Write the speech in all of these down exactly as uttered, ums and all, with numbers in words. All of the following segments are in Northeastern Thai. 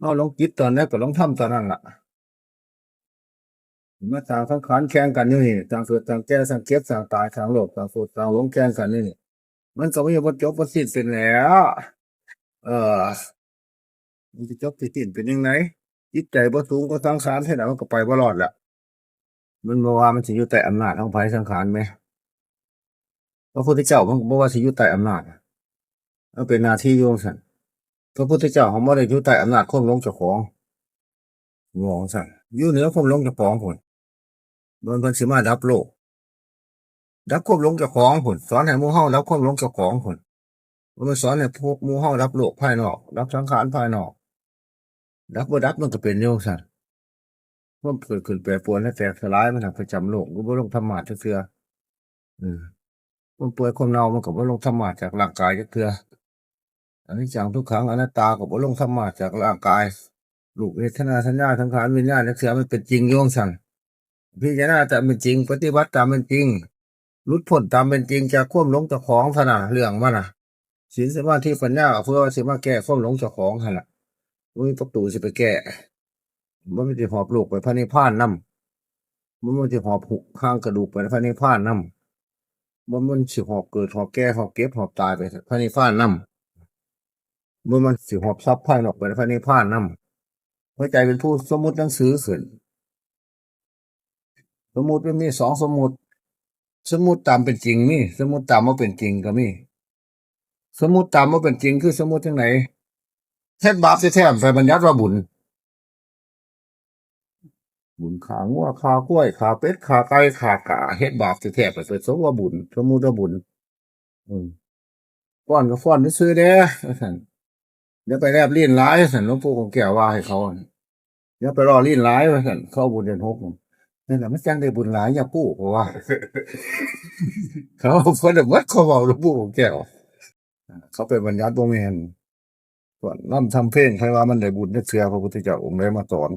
เฮาหลงจิตตอนใดก็หลงธรรมตอนนั้นล่ะ มาสร้างสังขารแข่งกันอยู่นี่ สร้างเกิดสร้างแก่ สร้างเจ็บสร้างตาย สร้างโลภสร้างโกรธสร้างหลงแข่งกันอยู่นี่ มันก็บ่มีบ่จบบ่สิ้นเป็นแหล้ว เออ มันสิจบสิสิ้นเป็นจั่งใด จิตใจบ่สูงกว่าสังขารเท่าใดมันก็ไปบ่รอดแหละ มันบ่ว่ามันสิอยู่ใต้อำนาจของไผสังขารแหม พระพุทธเจ้ามันก็บ่ว่าสิอยู่ใต้อำนาจ มันเป็นหน้าที่อยู่จั่งซั้น พระพุทธเจ้าเฮาบ่ได้อยู่ใต้อำนาจความหลงเจ้าของ ว่าจั่งซั้น อยู่เหนือความหลงเจ้าของพุ้น บ่แม่นเพิ่นสิมาดับโลก ดับความหลงเจ้าของพุ้น สอนให้หมู่เฮาดับความหลงเจ้าของพุ้น บ่แม่นสอนให้พวกหมู่เฮาดับโลกภายนอก ดับสังขารภายนอก ดับบ่ดับมันก็เป็นอยู่จั่งซั้น ความเกิดขึ้นแปรปรวนและแตกสลายมันหักประจำโลก ก็บ่ลงธรรมาสจักเทื่อ เออ ความเปื่อยความเน่ามันก็บ่ลงธรรมาสจากร่างกายจักเทื่อ อนิจจังทุกขังอนัตตาก็บ่ลงธรรมาสจากร่างกาย รูปเวทนาสัญญาสังขารวิญญาณจักเทื่อ มันเป็นจริงอยู่จั่งซั้น พิจารณาตามเป็นจริง ปฏิบัติตามเป็นจริง หลุดพ้นตามเป็นจริงจากความหลงเจ้าของเท่านั้นเรื่องมันน่ะ ศีลสมาธิปัญญาก็เพื่อว่าสิมาแก้ความหลงเจ้าของหั่นล่ะ บ่มีประตูสิไปแก้ บ่มีสิหอบลูกไปพระนิพพานนำ บ่มีสิหอบหุคางกระดูกไปพระนิพพานนำ บ่มีสิหอบเกิดหอบแก่หอบเจ็บหอบตายไปพระนิพพานนำ บ่มีสิหอบทรัพย์ภายนอกไปพระนิพพานนำ หัวใจเป็นผู้สมมุติหนังสือขึ้น สมมุติมันมีสองสมมุติ สมมุติตามเป็นจริงมี สมมุติตามบ่เป็นจริงก็มี สมมุติตามบ่เป็นจริงคือสมมุติจั่งใด เฮ็ดบาปแท้ๆ ไปบัญญัติว่าบุญ บุญฆ่างัวฆ่าควายฆ่าเป็ดฆ่าไก่ฆ่ากา เฮ็ดบาปแท้ๆ ไป ไปสมว่าบุญ สมมุติว่าบุญ อืม ฟ้อนก็ฟ้อนซื่อๆ เด้อ ว่าซั่น อย่าไปแลบลิ้นหลาย ว่าซั่น หลวงปู่คำแก้วว่าให้เขา อย่าไปล้อลิ้นหลาย ว่าซั่น เขาเอาบุญเดือนหกนั่น นั่นน่ะ มันจั่งได้บุญหลาย อย่าปู่ เพราะว่า เขาเพิ่นน่ะเบิดความเว้าหลวงปู่คำแก้ว เขาไปบัญญัติบ่แม่น ฟ้อนรำทำเพลง ใครว่ามันได้บุญจักเทื่อ พระพุทธเจ้าองค์ใดมาสอน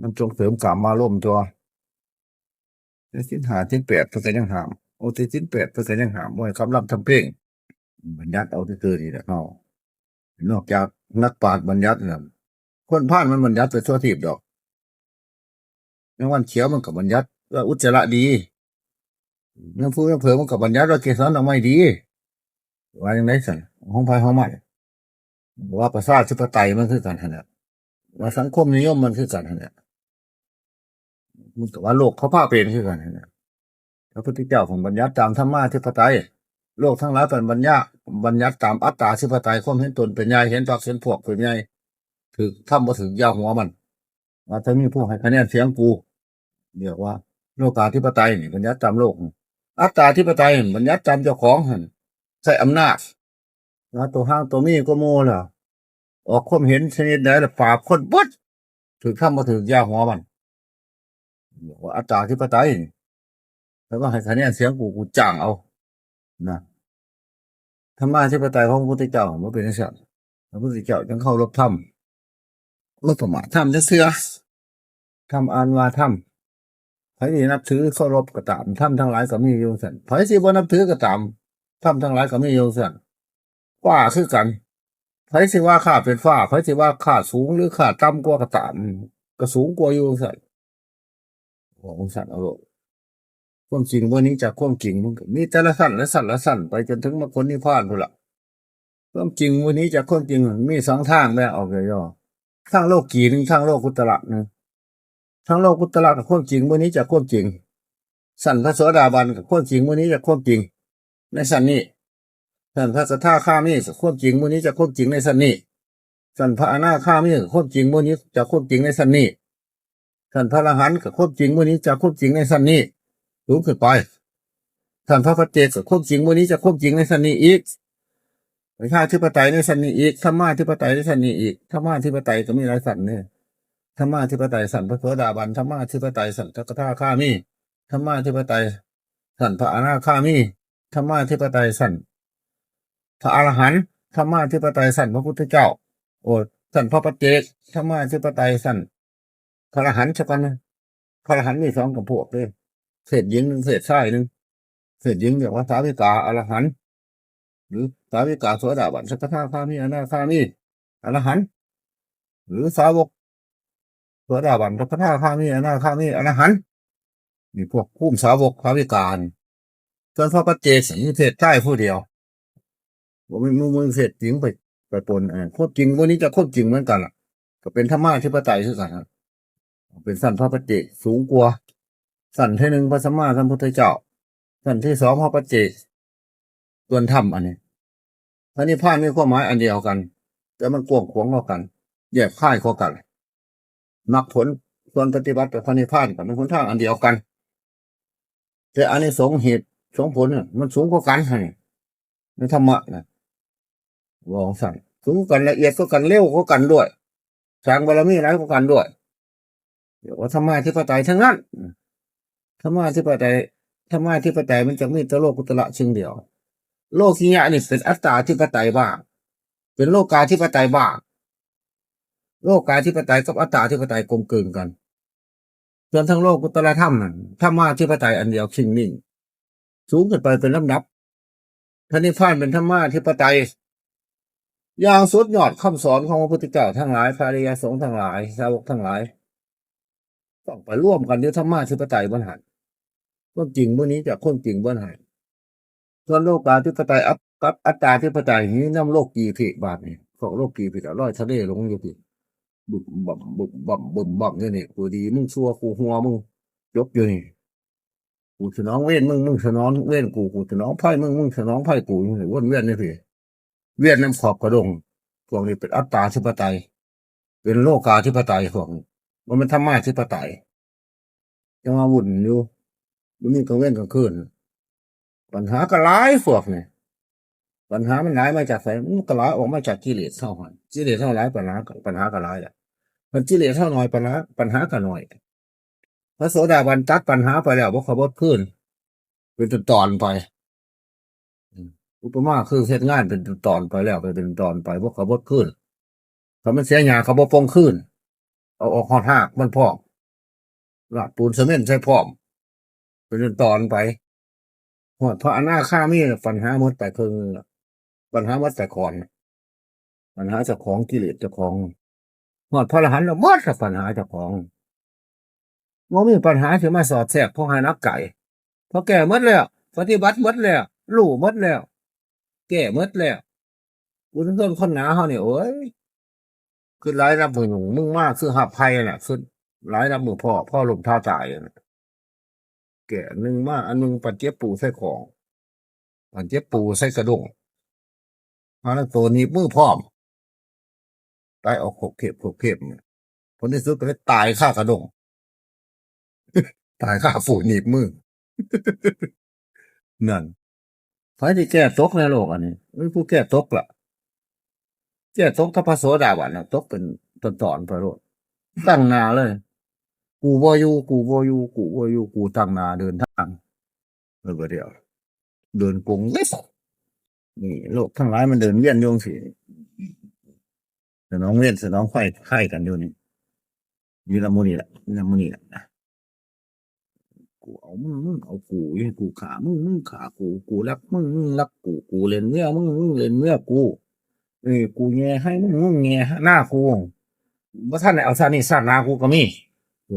มันส่งเสริมกามารมณ์ตัว แต่ศีลห้าศีลแปดเพิ่นก็ยังห้าม โอ้ แต่ศีลแปดเพิ่นก็ยังห้าม บ่ให้ขับรำทำเพลง บัญญัติเอาซื่อๆ นี่แหละเนาะ นอกจากนักปราชญ์บัญญัติน่ะ คนพาลมันบัญญัติไปทั่วทีปดอก แมงวันเขียวมันก็บัญญัติว่าอุจจาระดี แมงผู้แมงเผิงมันก็บัญญัติว่าเกสรดอกไม้ดี ว่าจั่งใดซั่น ของไผของมัน ว่าประชาธิปไตยมันคือกันหั่นแหละ ว่าสังคมนิยมมันคือกันหั่นแหละ มันก็ว่าโลกเขาพาเป็นคือกันหั่นแหละ พระพุทธเจ้าของบัญญัติตามธรรมาธิปไตย โลกทั้งหลายเป็นบัญญัติ บัญญัติตามอัตตาธิปไตย ความเห็นตนเป็นใหญ่ เห็นพรรคเห็นพวกเป็นใหญ่ ถืกธรรมบ่ถืกอย่าหัวมัน ว่าถ้ามีผู้ให้คะแนนเสียงกู เรียกว่าโลกาธิปไตยนี่บัญญัติตามโลก อัตตาธิปไตยบัญญัติตามเจ้าของหั่น ใช้อำนาจ ว่าตัวห้างตัวมีก็โม่ล่ะ ออกความเห็นชนิดใดล่ะ ปราบคนเบิด ถืกธรรมบ่ถืกอย่าหัวมัน บอกว่าอัตตาธิปไตย แล้วก็ให้คะแนนเสียงกู กูจ้างเอา นะ ธรรมาธิปไตยของพระพุทธเจ้ามันเป็นจั่งซั้น พระพุทธเจ้าจึงเคารพธรรม บ่ประมาทธรรมจักเทื่อ ธรรมอันว่าธรรม ไผที่นับถือเคารพก็ตาม ธรรมทั้งหลายก็มีอยู่ซั่น ไผที่บ่นับถือก็ตาม ธรรมทั้งหลายก็มีอยู่ซั่น ฟ้าคือกัน ไผสิว่าข้าเป็นฟ้า ไผสิว่าข้าสูงหรือข้าต่ำกว่าก็ตาม ก็สูงกว่าอยู่ซั่น บอกจั่งซั้นเอาโลด ความจริงบ่หนีจากความจริง มันก็มีแต่ละชั้นละชั้นละชั้น ไปจนถึงมรรคผลนิพพานพุ้นล่ะ ความจริงบ่หนีจากความจริง มีสองทางแบ่งออกย่อๆ ทางโลกีหนึ่ง ทางโลกุตตระหนึ่ง ทางโลกุตตระกับความจริงบ่หนีจากความจริง ชั้นพระโสดาบันกับความจริงบ่หนีจากความจริง ในชั้นนี้ ชั้นพระสกทาคามีกับความจริงบ่หนีจากความจริงในชั้นนี้ ชั้นพระอนาคามีกับความจริงบ่หนีจากความจริงในชั้นนี้ ชั้นพระอรหันต์กับความจริงบ่หนีจากความจริงในชั้นนี้ สูงขึ้นไป ชั้นพระปัจเจกกับความจริงบ่หนีจากความจริงในชั้นนี้อีก ประชาธิปไตยในชั้นนี้อีก ธรรมาธิปไตยในชั้นนี้อีก ธรรมาธิปไตยก็มีหลายชั้นเนี่ย ธรรมาธิปไตยชั้นพระโสดาบัน ธรรมาธิปไตยชั้นสกทาคามี ธรรมาธิปไตยชั้นพระอนาคามี ธรรมาธิปไตยชั้นพระอรหันต์ ธรรมาธิปไตยชั้นพระพุทธเจ้า โอ้ ชั้นพระปัจเจก ธรรมาธิปไตยชั้นพระอรหันต์ซะก่อนนะ พระอรหันต์มีสองจำพวกเด้ เพศหญิงหนึ่ง เพศชายหนึ่ง เพศหญิงเรียกว่าสาวิกาอรหันต์ หรือสาวิกาโสดาบัน สกทาคามี อนาคามี อรหันต์ หรือสาวกโสดาบัน สกทาคามี อนาคามี อรหันต์ นี่พวกภูมิสาวกพระวิกาล ส่วนพระปัจเจกนี่มีเพศชายผู้เดียว บ่มี บ่มีเพศหญิงไป ไปปน เออ ความจริง วันนี้จะความจริงเหมือนกันล่ะ ก็เป็นธรรมาธิปไตยคือกันฮะ เป็นชั้นพระปัจเจกสูงกว่า ชั้นที่หนึ่งพระสัมมาสัมพุทธเจ้า ชั้นที่สองพระปัจเจก ส่วนธรรมอันนี้ พระนิพพานมีความหมายอันเดียวกัน แต่มันกว้างขวางกว่ากัน แยบคายกว่ากัน มรรคผล ส่วนปฏิบัติกับพระนิพพานก็เป็นหนทางอันเดียวกัน แต่อานิสงส์เหตุสงผลเนี่ยมันสูงกว่ากัน ให้ในธรรมะนะ ว่าของสั่งสูงกว่ากัน ละเอียดกว่ากัน เร็วกว่ากันด้วย สร้างบารมีหลายกว่ากันด้วย เรียกว่าธรรมาธิปไตยทั้งนั้น ธรรมาธิปไตย ธรรมาธิปไตยมันจะมีแต่โลกุตระสิ่งเดียว โลกิยะนี่เป็นอัตตาธิปไตยบ้าง เป็นโลกาธิปไตยบ้าง โลกาธิปไตยกับอัตตาธิปไตยกลมกลืนกัน ส่วนทั้งโลกุตระธรรมนั่น ธรรมาธิปไตยอันเดียวคิงนิ่ง สูงขึ้นไปเป็นลำดับ พระนิพพานเป็นธรรมาธิปไตย อย่างสุดยอดคำสอนของพระพุทธเจ้าทั้งหลาย พระอริยสงฆ์ทั้งหลาย สาวกทั้งหลาย ต้องไปร่วมกันอยู่ธรรมาธิปไตยบนหัน ความจริงมื้อนี้จะความจริงบนหัน ส่วนโลกาธิปไตยอัต กับอัตตาธิปไตยนี่นำโลกกีพิบาทนี่ พวกโลกกีพิเอาร้อยทะเลลงอยู่ที่ บึ้มบั่ม บึ้มบั่ม บึ้มบั่มอยู่นี่ กูดีมึงชั่ว กูหัวมึง จบอยู่นี่ กูสนองเวรมึง มึงสนองเวรกู กูสนองภัยมึง มึงสนองภัยกู อยู่นี่ วนเวียนนี่พี่ เวียนนำขอบกระดง พวกนี้เป็นอัตตาธิปไตย เป็นโลกาธิปไตย พวกนี้ บ่แม่นธรรมาธิปไตย ยังมาวุ่นอยู่ บ่มีกลางเวรกลางคืน ปัญหาก็หลายพวกนี่ ปัญหามันหลายมาจากไส มันก็หลายออกมาจากกิเลสเฮาหั่น กิเลสเฮาหลาย ปัญหาก็ ปัญหาก็หลายแหละ มันกิเลสเฮาน้อย ปัญหา ปัญหาก็น้อย พระโสดาบันตัดปัญหาไปแล้ว บ่ขบถคืน เป็นตอนๆไป อืม อุปมาคือเฮ็ดงานเป็นตอนๆไปแล้ว ไปเป็นตอนไป บ่ขบถคืน ถ้ามันเสียหญ้าก็บ่ปลงคืน เอาออกฮอดฮากมันพร้อม ราดปูนซีเมนต์ใส่พร้อม เป็นตอนไป ฮอดพระอนาคามีน่ะ ปัญหาหมดไปครึ่งหนึ่งละ ปัญหาหมดแต่ก่อนน่ะ ปัญหาเจ้าของกิเลสเจ้าของ ฮอดพระอรหันต์แล้วหมดละปัญหาเจ้าของ บ่มีปัญหาสิมาสอดแทรก เพราะให้หนักใจ เพราะแก้หมดแล้ว ปฏิบัติหมดแล้ว รู้หมดแล้ว แก้หมดแล้ว ปุถุชนคนหนาเฮานี่ โอ้ย คือหลายนับมื้อหนึ่ง มึงมาคือหับไพน่ะ คือหลายนับมื้อพ่อ พ่อล้มท่าตายน่ะ แก่หนึ่งมาอันหนึ่ง ปัดเจ็บปูใส่ของ ปัดเจ็บปูใส่กระด้ง เอาแล้วตัวหนีบมือพร้อม ตายออกขบเข็บขบเข็บเนี่ย ผลที่สุดก็เลยตายคากระด้ง ตายคาปูหนีบมือ นั่น ไผสิแก้ตกในโลกอันนี้ มีผู้แก้ตกล่ะ แก้ตกถ้าพระโสดาบันน่ะ ตกเป็นตอนๆไปโลด ตั้งหน้าเลย กูบ่อยู่ กูบ่อยู่ กูบ่อยู่ กูตั้งหน้าเดินทาง เออ บ่เดียว เดินกงเล็บ นี่ โลกทั้งหลายมันเดินเวียนอยู่จั่งซี้ สนองเวรสนองภัย ภัยกันอยู่นี่ อยู่นำหมู่นี่แหละ อยู่นำหมู่นี่แหละ กูเอามึง มึงเอากู อยู่ให้กูฆ่ามึง มึงฆ่ากู กูรักมึง มึงรักกู กูเล่นเมียมึง มึงเล่นเมียกู เออ กูแย่ให้มึง มึงแย่หน้ากู บ่ทันได้เอาชาตินี้ชาติหน้ากูก็มี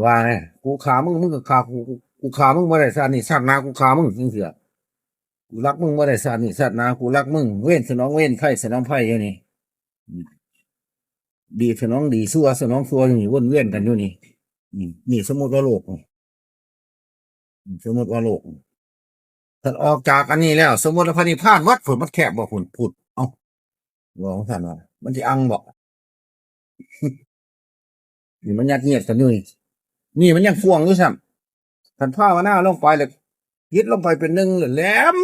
ว่าไง กูฆ่ามึง มึงก็ฆ่ากู กู กูฆ่ามึงบ่ได้ชาตินี้ชาติหน้ากูฆ่ามึงจั่งซี้ กูรักมึงบ่ได้ชาตินี้ชาติหน้า กูรักมึง เวรสนองเวร ภัยสนองภัยอยู่นี่ อืม ดีสนองดี ชั่วสนองชั่วอยู่นี่ วนเวียนกันอยู่นี่ อืม นี่สมมุติว่าโลก อืม สมมุติว่าโลก ถ้าออกจากอันนี้แล้ว สมมุติว่าพระนิพพานหมดพุ้น มันแคบบ่พุ้น พุ้น เอ้า ว่าของท่านว่า มันสิอังบ่ นี่มันยัดเยียดกันอยู่นี่ นี่มันยังกว้างอยู่ซ้ำ คันภาวนาลงไปแล้ว จิตลงไปเป็นหนึ่งแล้วแหลม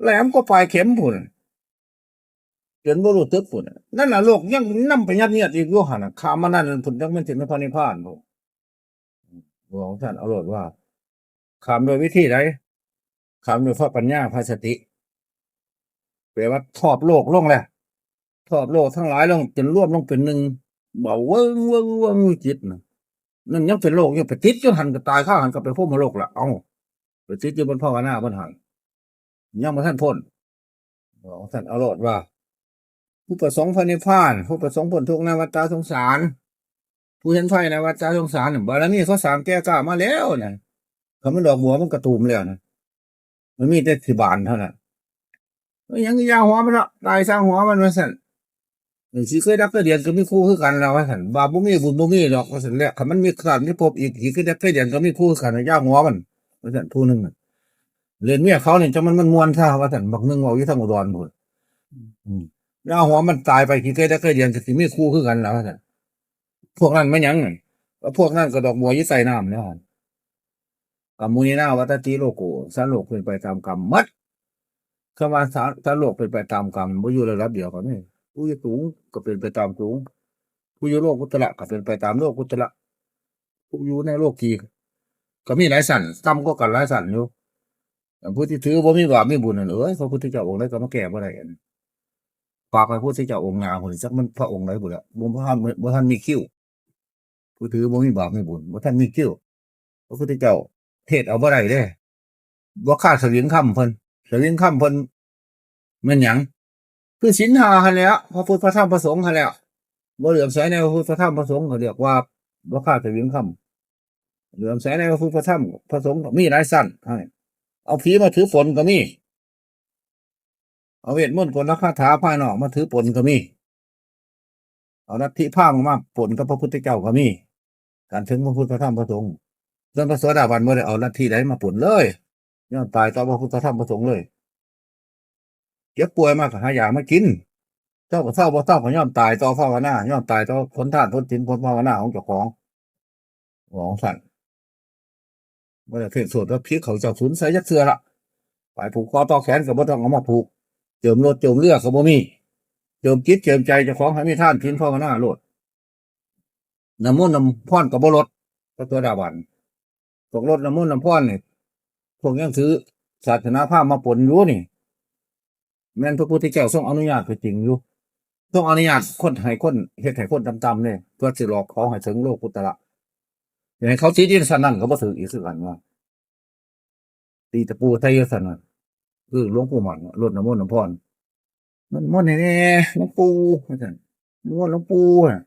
แหลมกว่าปลายเข็มพุ้น จนบ่รู้สึกพุ้น นั่นน่ะโลกยังนำไปยัดเยียดอีกอยู่หั่นน่ะ ข้ามมานั่นพุ้น จักแม่นสิเป็นพระนิพพานพุ้น หลวงท่านเอาโลดว่า ข้ามโดยวิธีใด ข้ามโดยพระปัญญา พระสติ แปลว่าทอดโลกลงแล้ว ทอดโลกทั้งหลายลง จนรวมลงเป็นหนึ่ง เบาเวิ้งเวิ้งเวิ้งอยู่จิตน่ะ นั่นยังเป็นโลกอยู่ ไปติดอยู่หั่นก็ตายคาหั่นก็ไปพรหมโลกละ เอ้า ไปติดอยู่บนภาวนาบนหั่น ยังบ่ทันพ้น หลวงท่านเอาโลดว่า ผู้ประสงค์พระนิพพาน ผู้ประสงค์พ้นทุกข์ในวัฏสงสาร ผู้เห็นภัยในวัฏสงสารน่ะ บารมีเขาสร้างแก่กล้ามาแล้วนะ คันมันดอกบัวมันกระตูมแล้วนะ มันมีแต่สิบานเท่านั้น เอ้ย หยังอย่าหัวมันเนาะ ตายซะหัวมัน ว่าซั่น เอ้ย สิเคยดักเคยเดียนก็มีคู่คือกันแล้ว ว่าซั่น บาปบ่มีบุญบ่มีดอก ว่าซั่นแหละ คันมันมีชาติมีภพอีก สิเคยดักเคยเดียนก็มีคู่คือกัน อย่าหัวมัน ว่าซั่น ผู้หนึ่งน่ะ เล่นเมียเขานี่ จั่งมัน มันม่วนซะ ว่าซั่น บักหนึ่งเว้าอยู่ทางอุดรพู้น อืม อย่าหัวมัน ตายไป สิเคยดักเคยเดียนก็สิมีคู่คือกันแล้ว ว่าซั่น พวกนั้นแม่นหยังนั่น ก็พวกนั้นก็ดอกบัวอยู่ใต้น้ำแล้วหั่น กัมมุนีนาวัตติโลโก สัตว์โลกเป็นไปตามกรรมหมด คำว่าสัตว์ สัตว์โลกเป็นไปตามกรรม บ่อยู่ระดับเดียวกันนี่ ผู้อยู่สูงก็เป็นไปตามสูง ผู้อยู่โลกุตระก็เป็นไปตามโลกุตระ ผู้อยู่ในโลกีก็มีหลายชั้น ต่ำกว่ากันหลายชั้นอยู่ อันผู้ที่ถือบ่มีบาปมีบุญนั่น เอ้ย พระพุทธเจ้าองค์ใดก็มาแก้บ่ได้ อัน ฝากไว้พุทธเจ้าองค์หน้าพุ้น จักมันพระองค์ใดพุ้นละ บ่ทัน บ่ทันมีคิว ผู้ถือบ่มีบาปมีบุญ บ่ทันมีคิว พระพุทธเจ้าเทศเอาบ่ได้เด้ บ่คาดสวิงคำเพิ่น สวิงคำเพิ่นแม่นหยัง คือศีลห้าหั่นแหละ พระพุทธพระธรรมพระสงฆ์หั่นแหละ บ่เหลื่อมใสในพระพุทธพระธรรมพระสงฆ์ก็เรียกว่าบ่คาดสวิงคำ เหลื่อมใสในพระพุทธพระธรรมพระสงฆ์ก็มีหลายชั้น เอาผีมาถือปนก็มี เอาเวทมนต์กลคาถาภายนอกมาถือปนก็มี เอาลัทธิพราหมณ์มาปนกับพระพุทธเจ้าก็มี การถึงพระพุทธพระธรรมพระสงฆ์ ส่วนพระโสดาบันบ่ได้เอาลัทธิใดมาปนเลย ยอมตายต่อพระพุทธพระธรรมพระสงฆ์เลย เจ็บป่วยมาก็หายามากิน เศร้าก็เศร้า บ่เศร้าก็ยอมตายต่อภาวนา ยอมตายต่อผลทานผลศีลผลภาวนาของเจ้าของ ของท่าน บ่ได้เพ่งโทษว่าผิดเขาเจ้าสุนใส่จักเทื่อละ ไปผูกคอต่อแขนก็บ่ต้องเอามาผูก เจิมรถเจิมเรือก็บ่มี เจิมจิตเจิมใจเจ้าของให้มีทานศีลภาวนาโลด น้ำมนต์น้ำพรก็บ่ลด พระโสดาบัน พวกลดน้ำมนต์น้ำพรนี่ พวกยังถือศาสนาพราหมณ์มาปนอยู่นี่ แม่นพระพุทธเจ้าทรงอนุญาตก็จริงอยู่ ทรงอนุญาตคนให้คน เฮ็ดให้คนต่ำๆเนี่ย เพื่อสิหลอกเขาให้ถึงโลกุตระ อย่างให้เขาตีดินสนั่นก็บ่ถืออีกคือกันว่า ตีตะปูใส่อยู่ซั่นน่ะ คือหลวงปู่หมั่นน่ะ ลดน้ำมนต์น้ำพร มันมนต์ให้แน่ หลวงปู่ ว่าซั่น มนต์หลวงปู่น่ะ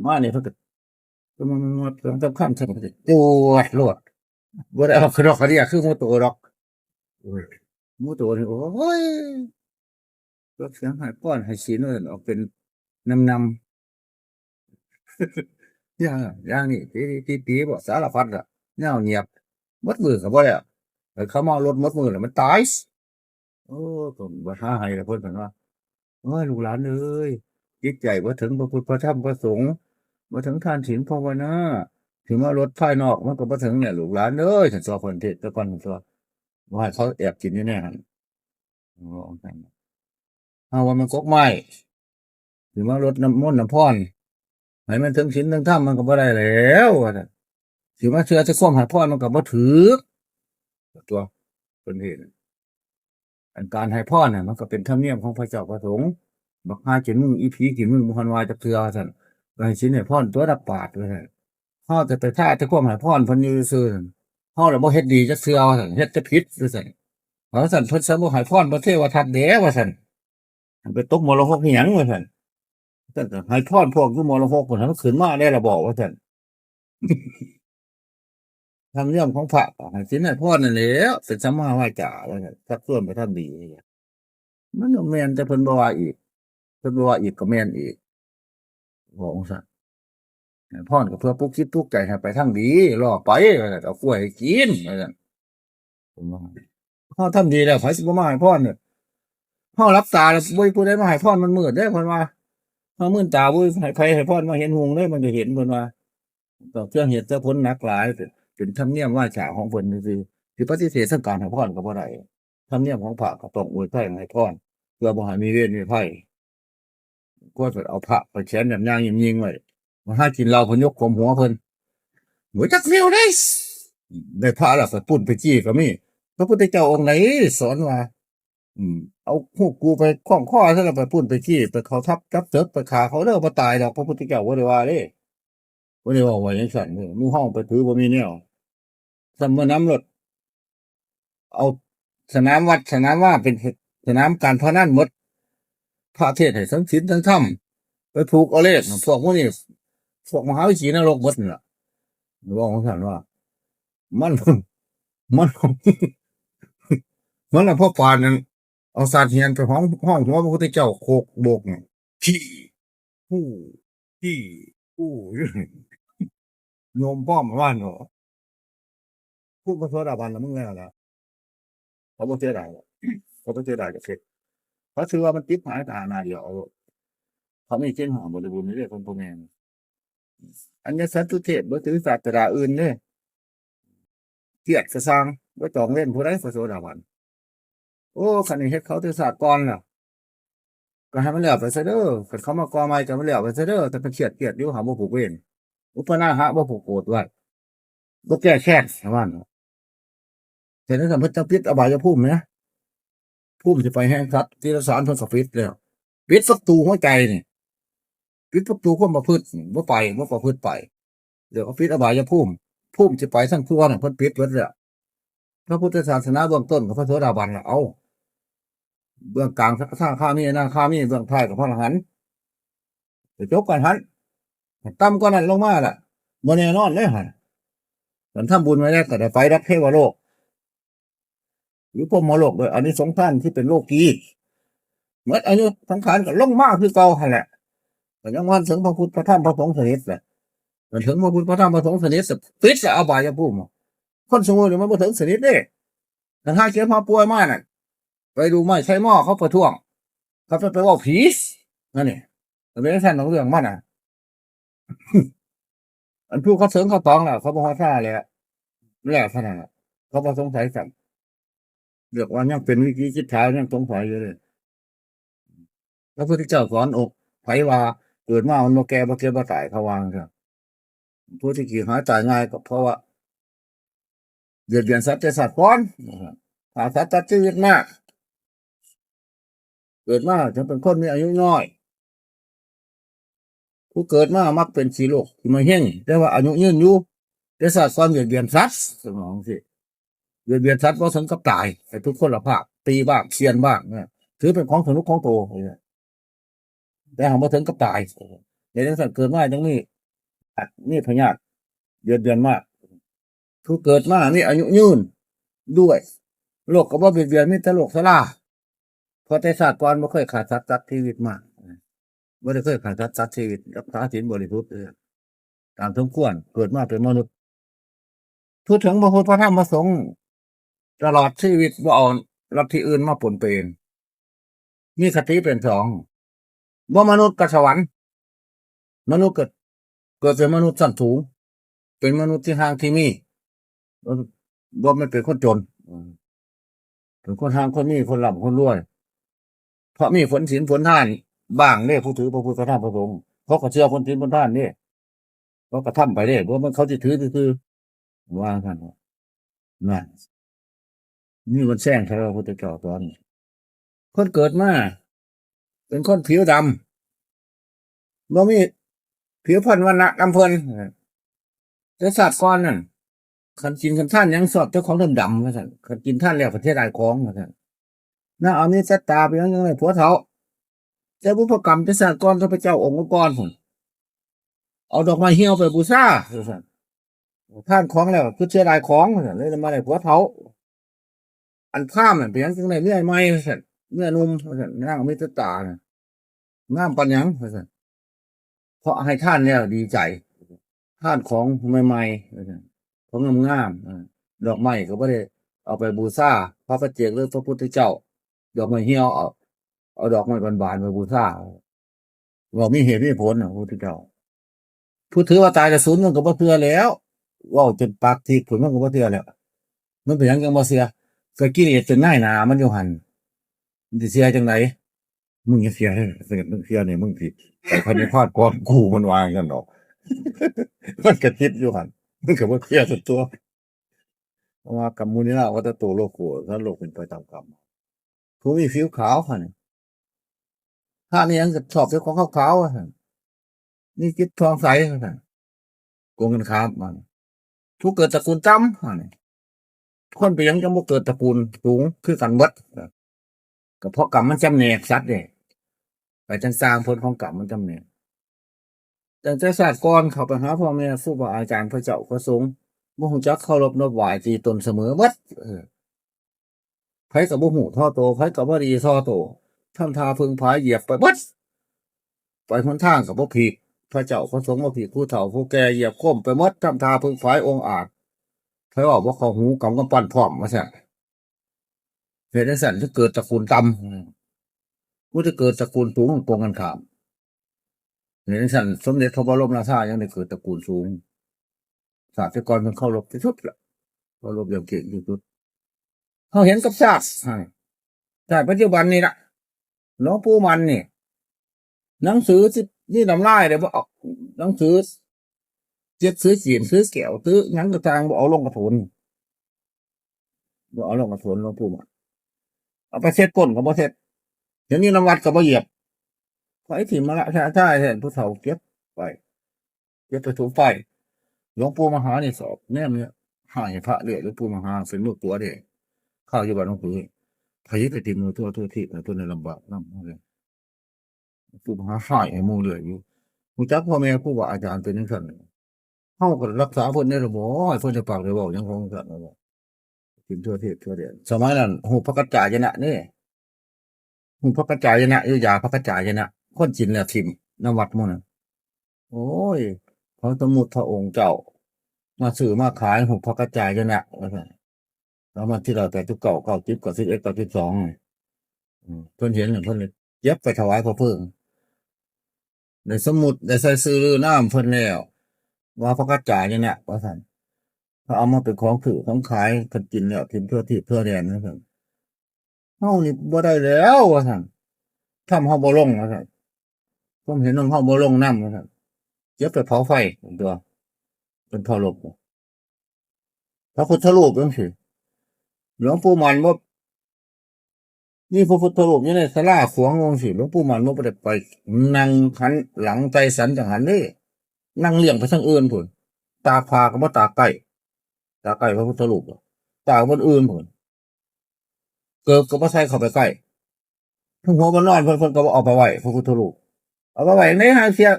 มานี่เพิ่นก็ มัน มัน มัน มันสำคัญ ซั่นก็จวดโลด บ่ได้เอากระดอกกระเดียคือหมู่โตดอก โอ้ย หมู่โตนี่ โอ้ย ลดเสียงให้พรให้ศีลว่าซั่น ออกเป็นนำๆ อย่าง อย่างนี้ ตี ตี ตีบ่สารพัดอะ แนวเงียบ หมดมื้อก็บ่ได้ ให้เขาเมารถหมดมื้อแล้วมันตาย โอ้ ก็บ่หาให้ละเพิ่น เพิ่นว่า โอ้ย ลูกหลานเอ้ย จิตใจบ่ถึงพระพุทธพระธรรมพระสงฆ์ บ่ถึงทานศีลภาวนา สิมารถภายนอกมันก็บ่ถึงเนี่ย ลูกหลานเอ้ย ซั่นตัวเพิ่นเทศน์แต่ก่อนซั่นตัว ว่าให้เขาแอบกินอยู่ในหั่น อ๋อ เฮาว่ามันกกไม้ สิมารดน้ำมนต์น้ำพร ให้มันถึงศีลถึงธรรมมันก็บ่ได้แล้ว ว่าซั่น สิมาเชื่อแต่ความให้พรมันก็บ่ถืก ตัวเพิ่นเฮ็ด อันการให้พรน่ะ มันก็เป็นธรรมเนียมของพระเจ้าพระสงฆ์ บักหากินมึง อีผีกินมึง บ่ทันว่าจักเทื่อ ว่าซั่น ก็ให้ศีลให้พรตัวนักปราชญ์ ว่าซั่น เฮาแต่ไปท่าแต่ความให้พรเพิ่นอยู่ซื่อๆ เฮาละบ่เฮ็ดดีจักเทื่อ ว่าซั่น เฮ็ดแต่ผิด ว่าซั่น ว่าซั่น เพิ่นสมมุติให้พรพระเทวทัตเด้ ว่าซั่น ไปตกมรหกอีหยัง ว่าซั่น ซั่นก็ให้พรพวกอยู่มรหก เพิ่นให้มันขึ้นมาได้ละบ่ ว่าซั่น ธรรมเนียมของพระก็ให้ศีลให้พรนั่นแหละ เป็นสัมมาวาจา ว่าซั่น ชักชวนไปทำดี มันก็แม่น แต่เพิ่นบ่ว่าอีก เพิ่นบ่ว่าอีกก็แม่นอีก บอกจั่งซั้น ให้พรก็เพื่อปลุกจิตปลุกใจให้ไปทางดี ล่อไป ว่าซั่น เอากล้วยให้กิน ว่าซั่น ผมว่า เฮาทำดีแล้ว ไผสิบ่มาให้พรเนี่ย เฮาหลับตาแล้ว บ่มีผู้ใดมาให้พรมันมืดเด้ เพิ่นว่า เฮามืนตา บ่มีไผให้พรมาเห็นหุงเด้ มันก็เห็น เพิ่นว่า ต้องเชื่อเหตุเชื่อผลหนักหลาย เป็น เป็นธรรมเนียมวาจาของเพิ่นซื่อๆ สิปฏิเสธทางการให้พรก็บ่ได้ ธรรมเนียมของพระก็ต้องอวยพรให้พร เพื่อบ่ให้มีเวรมีภัย ก็จะเอาพระไปแขวนแบบย่างยิงๆไว้ มาหากินเหล้า เพิ่นยกขวมหัวเพิ่น หัวจักเลี้ยวได้ ได้พระแล้วไปปุ้นไปจี้ก็มี พระพุทธเจ้าองค์ไหนสอนว่า อืม เอาฮูกกูไปคล้องคอซะแล้วไปปุ้นไปจี้ ไปเข้าทับจับเสิกไปฆ่าเขาเด้อ บ่ตายดอก พระพุทธเจ้าบ่ได้ว่าเด้ บ่ได้เว้าไว้จั่งซั้นเด้ หมู่เฮาไปถือบ่มีแนว ซ้ำเมื่อนำรถ เอาสนามวัดสนามวาเป็นสนามการพนันหมด พระเทศน์ให้ทั้งศีลทั้งธรรม ไปผูกเอาเลข พวกพวกนี้ พวกมหาวิชีนรกหมดนั่นล่ะ บอกของท่านว่า มัน มัน มันละพ่อปานนั่น เอาสาดเหียนไปห้อง ห้องหัวพระพุทธเจ้าโคกโบกเนี่ย ขี้ ผู้ ขี้ ผู้ โยมป้อมว่านเหรอ พูดพระโสดาบันแล้วมึงแล้วล่ะ เขาบ่เสียดายหรอก เขาบ่เสียดายกับเพชร เขาถือว่ามันติดหายตาหน้าเดียวเอา เขาไม่เช่นหาบริบูรณ์ในเรื่องคนพวกนี้ อันนี้สันตุเทศบ่ถือศาสดาอื่นเด้ เกียรติกระซังบ่จองเล่นผู้ใดพระโสดาบัน โอ้ คันนี้เฮ็ดเขาแต่ศาสตร์ก่อนแล้ว ก็ให้มันแล้วไปซะเด้อ คันเขามาก่อใหม่ก็มันแล้วไปซะเด้อ แต่เป็นเขียดเกียดอยู่หาบ่ผูกเวร อุปนาหะบ่ผูกโกรธไว้ บ่แก้แค้นให้มัน แต่นั้นน่ะเพิ่นจะปิดอบายภูมินะ ภูมิสิไปแห่งสัตว์ติรสารเพิ่นก็ปิดแล้ว ปิดประตูหัวใจนี่ ปิดประตูความประพฤตินี่ บ่ไป บ่ประพฤติไป เดี๋ยวก็ปิดอบายภูมิ ภูมิสิไปทั้งทั่วน่ะเพิ่นปิดหมดแล้ว พระพุทธศาสนาเบื้องต้นก็พระโสดาบันล่ะ เอา เบื้องกลางสกทาคามี อนาคามี เบื้องท้ายก็พระอรหันต์ จะจบกันหัน ต่ำกว่านั้นลงมาล่ะ บ่แน่นอนเลยหั่น มันทำบุญไว้แล้วก็ได้ไปรับเทวโลก หรือพรหมโลกโดยอานิสงส์ทานที่เป็นโลกี หมดอายุสังขารก็ลงมาคือเก่าหั่นแหละ ก็ยังวันถึงพระพุทธพระธรรมพระสงฆ์สนิทแหละ มันถึงพระพุทธพระธรรมพระสงฆ์สนิท ปิดละอบายภูมิ คนสมมุติมันบ่ถึงสนิทเด้ คันหาเจ็บหาป่วยมาน่ะ ไปดูไม้ใช้หม้อเขาประท้วง เขาจะไปเว้าผี นั่นนี่ มันเป็นจั่งซั่นของเรื่องมันน่ะ อันผู้เขาเถิงเขาตองแล้ว เขาบ่ฮอดท่าแล้ว แล้วเท่านั้นน่ะ เขาบ่สงสัยซ้ำ เรียกว่ายังเป็นวิกิจฉา ยังสงสัยอยู่เลย พระพุทธเจ้าสอนอก ไผว่าเกิดมามันบ่แก่ บ่เจ็บ บ่ตาย เขาว่าจั่งซี้ ผู้ที่ขี้หายตายง่ายก็เพราะว่า เบียดเบียนสัตว์แต่ชาติก่อน ฆ่าสัตว์ตัดชีวิตมา เกิดมาจึงเป็นคนมีอายุน้อย ผู้เกิดมามักเป็นขี้โรคขี้มะเร็ง แต่ว่าอายุยืนอยู่ แต่ชาติก่อนเบียดเบียนสัตว์ สมองสิ เบียดเบียนสัตว์บ่ถึงกับตาย ให้ทุกคนละภาพ ตีบ้าง เฆี่ยนบ้างเนี่ย ถือเป็นของสนุกของโตเนี่ย แต่หากบ่ถึงกับตาย ในจั่งซั่นเกิดมาจั่งมี มีพยาธิเบียดเบียนมาก ผู้เกิดมามีอายุยืนด้วย โรคก็บ่เบียดเบียน มีแต่โรคชรา เพราะแต่ชาติก่อนบ่เคยฆ่าสัตว์ตัดชีวิตมา บ่ได้เคยฆ่าสัตว์ตัดชีวิต รักษาศีลบริสุทธิ์เด้อ ตามสมควร เกิดมาเป็นมนุษย์ พูดถึงพระพุทธพระธรรมพระสงฆ์ ตลอดชีวิตบ่เอาลัทธิอื่นมาปนเป มีคติเป็นสอง บ่มนุษย์กับสวรรค์ มนุษย์เกิด เกิดเป็นมนุษย์ชั้นสูง เป็นมนุษย์ที่ห่างที่มี บ่แม่นเป็นคนจน อืม เป็นคนห่างคนมี คนร่ำคนรวย เพราะมีผลศีลผลทานบ้างเด้ ผู้ถือพระพุทธพระธรรมพระสงฆ์ เขาก็เชื่อผลศีลผลทานเด้ เขาก็ทำไปเด้ บ่แม่นเขาสิถือซื่อๆ ว่าซั่น นั่น นี่มันแซงใครพระพุทธเจ้าสอน คนเกิดมา เป็นคนผิวดำ บ่มีผิวพรรณวรรณะนำเพิ่น แต่ชาติก่อนนั่น คันกินคันทานหยังชอบแต่ของดำๆ ว่าซั่น คันกินทานแล้วก็เสียดายของ ว่าซั่น นางอมิตตาเป็นหยังจั่งได้ผัวเฒ่า แต่บุพกรรมแต่ชาติก่อน แต่พระเจ้าองค์ก่อนๆ พุ้น เอาดอกไม้เหี่ยวไปบูชา ว่าซั่น ทานของแล้วคือเสียดายของ ว่าซั่น เลยมาได้ผัวเฒ่า อันพราหมณ์นั่นเป็นหยังจั่งได้เมียใหม่ ว่าซั่น เมียหนุ่ม ว่าซั่น นางอมิตตาน่ะ งามปานหยัง ว่าซั่น เพราะให้ทานแล้วดีใจ ทานของใหม่ๆ ว่าซั่น ของงามๆ เออ ดอกไม้ก็บ่ได้เอาไปบูชาพระปัจเจกหรือพระพุทธเจ้า ดอกไม้เหี่ยว เอา เอาดอกไม้บานๆ ไปบูชา เว้ามีเหตุมีผลน่ะ พระพุทธเจ้า ผู้ถือว่าตายแล้วสูญมันก็บ่เชื่อแล้ว เว้าจนปากถีบพุ้นมันก็บ่เชื่อแล้ว มันเป็นหยังจั่งบ่เชื่อ ก็กิเลสเป็นนายหน้ามันอยู่หั่น มันสิเชื่อจั่งใด มึงอย่าเชื่อเด้อ ถ้าเกิดมึงเชื่อนี่ มึงสิไปพระนิพพานก่อนกู มันว่าจั่งซั่นดอก มันก็คิดอยู่หั่น มันก็บ่เชื่อสักตัว เพราะว่ากรรมมุนินา วัฏฏโต โลโก ถ้าโลกเป็นไปตามกรรม ผู้มีผิวขาวหั่น ถ้านี่ยังชอบเจ้าของขาวๆ ว่าซั่น มีจิตผ่องใส ว่าซั่น ตรงกันข้ามมัน ผู้เกิดตระกูลต่ำ ว่านี่ คนเป็นหยังจั่งบ่เกิดตระกูลสูงคือกันหมด ก็เพราะกรรมมันจำแนกสัตว์เด้ ไปจั่งซ่าง ผลของกรรมมันจั่งแม่น ตั้งแต่ชาติก่อนเข้าไปหาพ่อแม่ครูบาอาจารย์พระเจ้าพระสงฆ์ บ่ฮู้จักเคารพนบไหว้ ตีตนเสมอหมด เออ ไผก็บ่ฮู้ท่อโต ไผก็บ่ดีท่อโต ทำท่าผึ่งผายเหยียบไปหมด ไปหนทางก็บ่ผิด พระเจ้าพระสงฆ์บ่ผิด ผู้เฒ่าผู้แก่เหยียบโค่มไปหมด ทำท่าผึ่งผายองอาจ ไผเว้าบ่เข้าหู กำกำปั้นพร้อม ว่าซั่น เฮ็ดจั่งซั้น จะเกิดตระกูลต่ำ ผู้ที่เกิดตระกูลสูงตรงกันข้าม เฮ็ดจั่งซั้น สมเด็จพระบรมราชายังได้เกิดตระกูลสูง ชาติก่อนเพิ่นเคารพที่สุดละ เคารพอย่างเก่งที่สุด เฮาเห็นกับชาติ ชาติปัจจุบันนี่ล่ะ หลวงปู่มั่นนี่ หนังสือที่มีน้ำลายเด้ บ่เอา หนังสือ เช็ดซื้อจีน ซื้อแก้ว ซื้อหยังต่างๆ บ่เอาลงกระโถน บ่เอาลงกระโถนหลวงปู่มั่น เอาไปเช็ดก้นก็บ่เช็ด เดี๋ยวนี้น้ำวัดก็บ่เหยียบ ไผถิ่มมาละ ใช่ ใช่ ผู้เฒ่าเก็บไป เก็บไปถูไป หลวงปู่มหานี่สอบแนมเนี่ย ให้พระเรื่อย หลวงปู่มหาเป็นมือขวาเด้ ข้าวอยู่บ้านหลวงปู่ ไผไปถิ่มมือทั่ว ทั่วที่ ตัวในลำบากนำเลย ปู่มหาให้ให้หมู่เรื่อยอยู่ รู้จักพ่อแม่ครูบาอาจารย์เป็นจั่งซั้น เฮาก็รักษาเพิ่นได้ล่ะบ่ ให้เพิ่นได้ปากได้เว้าหยังของจั่งซั้นล่ะบ่ ถิ่มทั่วทิศทั่วแดน สมัยนั้นฮู้พระกัจจายนะนี่ ฮู้พระกัจจายนะ อยู่ยาพระกัจจายนะ คนกินแล้วถิ่มนำวัดหมู่นั้น โอ้ย เขาสมมุติพระองค์เจ้า มาซื้อมาขายฮู้พระกัจจายนะ ว่าซั่น แล้วมาที่ร้อยแปดสิบเก้า เก้าสิบ เก้าสิบเอ็ด เก้าสิบสอง อืม เพิ่นเห็นน่ะ เพิ่นเลยเก็บไปถวายพระเพลิง ได้สมมุติ ได้ใส่ชื่อลือนามเพิ่นแล้ว ว่าพระกัจจายนะ ว่าซั่น เขาเอามาเป็นของซื้อของขาย เพิ่นกินแล้วถิ่มทั่วทิศทั่วแดน ว่าซั่น เฮานี่บ่ได้แล้ว ว่าซั่น ทำเฮาบ่ลง ว่าซั่น ความเห็นของเฮาบ่ลงนำ ว่าซั่น เก็บไปเผาไฟตัว เป็นเผาลบ พระพุทธรูปจั่งซี้ หลวงปู่มั่นบ่ มีพระพุทธรูปอยู่ในศาลาขวางจั่งซี้ หลวงปู่มั่นบ่ได้ไปนั่งหันหลังไต่สันจั่งหั้นเด้ นั่งเลี้ยงไปทางอื่นพุ้น ตากผ้าก็บ่ตากใกล้ ตากใกล้พระพุทธรูป ตากบนอื่นพุ้น เกิบก็บ่ใส่เข้าไปใกล้ ถึงหัวบ่นอนเพิ่น เพิ่นก็บ่เอาไปไว้ พระพุทธรูป เอาไปไว้ในห้างเสีย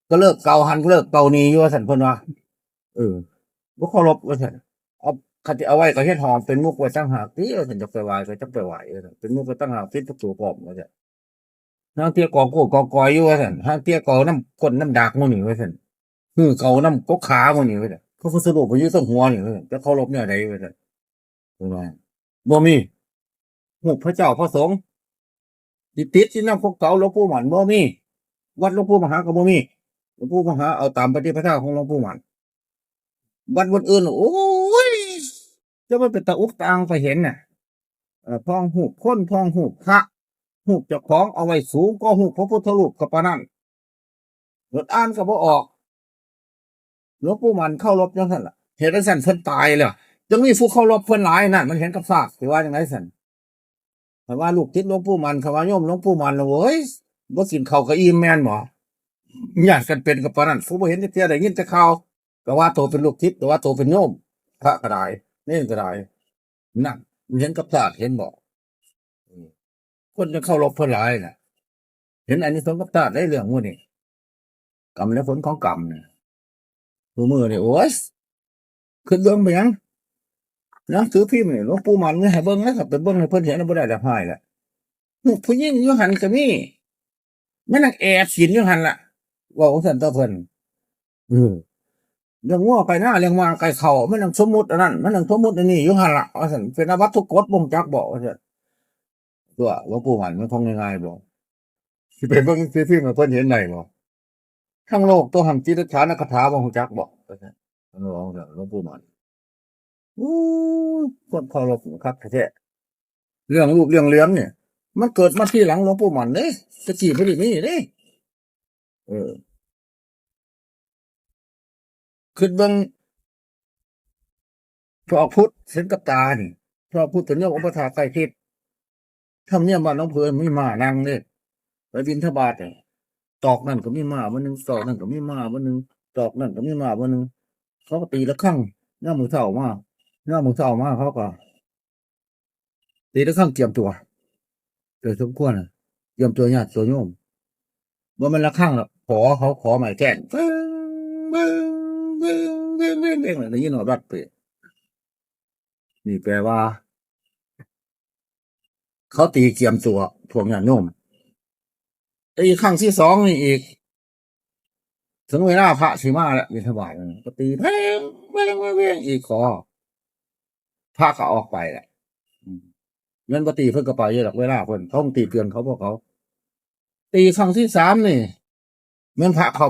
ก็เลิกเก่าหันเลิกเก่านี่อยู่ ว่าซั่นเพิ่นว่า เออ บ่เคารพ ว่าซั่น เอา คันสิเอาไว้ก็เฮ็ดห้องเป็นมุกไว้ต่างหากติ ว่าซั่น จักไปไหว้ก็จักไปไหว้ ว่าซั่น เป็นมุกไว้ต่างหาก ปิดประตูพร้อม ว่าซั่น ห่าลางเทื่อก่อกวนก่อกอยอยู่ ว่าซั่น ห่าลางเทื่อก่อนำก้นนำดากหมู่นี่ ว่าซั่น หื้อเก่านำกกขาหมู่นี่ ว่าซั่น พระพุทธรูปมันอยู่เทิงหัวนี่ ว่าซั่น จะเคารพแนวใด ว่าซั่น เพิ่นว่า บ่มี รูปพระเจ้าพระสงฆ์ ที่ติดอยู่นำของเก่าหลวงปู่มั่นบ่มี วัดหลวงปู่มหาก็บ่มี หลวงปู่มหาเอาตามปฏิปทาของหลวงปู่มั่น วัดวัดอื่น โอ้ย จะมันเป็นตาอุกตาอังไปเห็นน่ะ เอ่อ พองรูปคน พองรูปพระ รูปเจ้าของเอาไว้สูงก็รูปพระพุทธรูปก็ปานนั้น บทอ่านก็บ่ออก หลวงปู่มั่นเคารพจั่งซั่นล่ะ เฮ็ดจั่งซั่นเพิ่นตายแล้ว จั่งมีผู้เคารพเพิ่นหลายนั่น มันเห็นกับซาก สิว่าจั่งใดซั่น คันว่าลูกศิษย์หลวงปู่มั่น คันว่าโยมหลวงปู่มั่นน่ะ โอ้ย บ่กินข้าวก็อิ่มแม่นบ่ ย้านกันเป็นก็ปานนั้น ผู้บ่เห็นจักเทื่อ ได้ยินแต่ข่าว ก็ว่าโตเป็นลูกศิษย์ ก็ว่าโตเป็นโยม พระก็ได้ เณรก็ได้ นั่น มันเห็นกับซาก เห็นบ่ อืม คนจั่งเคารพเพิ่นหลายน่ะ เห็นอานิสงส์กับซากได้เรื่องหมู่นี้ กรรมและผลของกรรมนี่ ซุมื้อนี่ โอ้ย คิดเบิ่งไปหยัง หนังสือพิมพ์นี่ หลวงปู่มั่นมีให้เบิ่งแล้ว ก็ไปเบิ่งให้เพิ่นเห็น บ่ได้ดอก ฮ้ายละ รูปผู้หญิงอยู่หั่นก็มี มันนั่งแอบกินอยู่หั่นล่ะ เว้าจั่งซั่นต่อเพิ่น เออ เลี้ยงงัวไก่นา เลี้ยงหมาไก่เข้า มันนั่งสมมุติอันนั้น มันนั่งสมมุติอันนี้อยู่หั่นล่ะ ว่าซั่น เป็นอาบัติทุกกฎ บ่ฮู้จักบ่ ว่าซั่น ตัวหลวงปู่มั่นมันคงง่ายๆบ่ สิไปเบิ่งหนังสือพิมพ์ให้เพิ่นเห็นได้บ่ ทั้งโลกตัวหั่น จิตตฉานคาถาบ่ฮู้จักบ่ ว่าซั่น หลวง หลวงปู่มั่น อู้ คนเคารพคักแท้ๆ เรื่องรูปเรื่องเหรียญเนี่ย มันเกิดมาทีหลังหลวงปู่มั่นเด้ แต่กี้บ่ได้มีเด้ เออ คิดเบิ่ง พระพุทธเห็นกับตานี่ พระพุทธเป็นโยมอุปัฏฐากใกล้ชิด ธรรมเนียมบ้านหนองเผือมีม้านั่งเด้ ไปบิณฑบาตเนี่ย ตอกนั่นก็มีม้าบ่หนึ่ง ตอกนั่นก็มีม้าบ่หนึ่ง ตอกนั่นก็มีม้าบ่หนึ่ง เขาก็ตีระฆัง ยามมื้อเช้ามา ยามมื้อเช้ามาเขาก็ ตีระฆังเตรียมตัว โดยสมควรน่ะ เตรียมตัวญาติตัวโยม บ่แม่นระฆังหรอก ขอเขาขอไม้แค้น เบ้ง เบ้ง เบ้ง เบ้ง เบ้ง เบ้ง ได้ยินว่าวัดเปรต นี่แปลว่า เขาตีเตรียมตัวพวกญาติโยม อีกครั้งที่สองนี่อีก ถึงเวลาพระสิมาแล้ว บิณฑบาต ก็ตีเบ้ง เบ้ง เบ้ง เบ้ง อีกขอ พระก็ออกไปแหละ อืม แม่นบ่ตีเพิ่นก็ไปอยู่ดอก เวลาเพิ่น เขาตีเตือนเขาพวกเขา ตีครั้งที่สามนี่ แม่นพระเข้า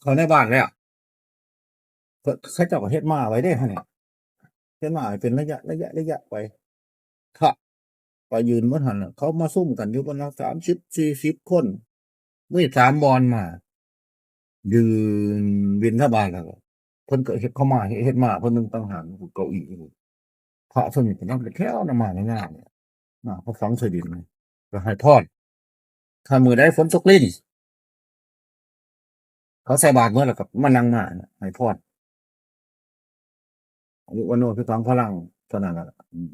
เข้าในบ้านแล้ว เพิ่น เขาเจ้าก็เฮ็ดมาไว้เด้หั่นนี่ เฮ็ดมาให้เป็นระยะ ระยะ ระยะไป พระไปยืนบ่ทันน่ะ เขามาซุ่มกันอยู่ประมาณสามสิบ สี่สิบคน มีสามบ่อนมา ยืนบิณฑบาตแล้วก็ เพิ่นก็เฮ็ดเข้ามา เฮ็ดมา เพิ่นนึ่งต่างหาก เก้าอี้ พระส่วนใหญ่ก็นั่งเป็นแถวนำมาในงานเนี่ย มาพระฝังใส่ดิน ก็ให้พร ถ้ามื้อใดฝนตกริน เขาใส่บาตรเมื่อแล้วก็มานั่งมาน่ะ ให้พร อายุวัณโณสุขังพลัง เท่านั้นล่ะ อืม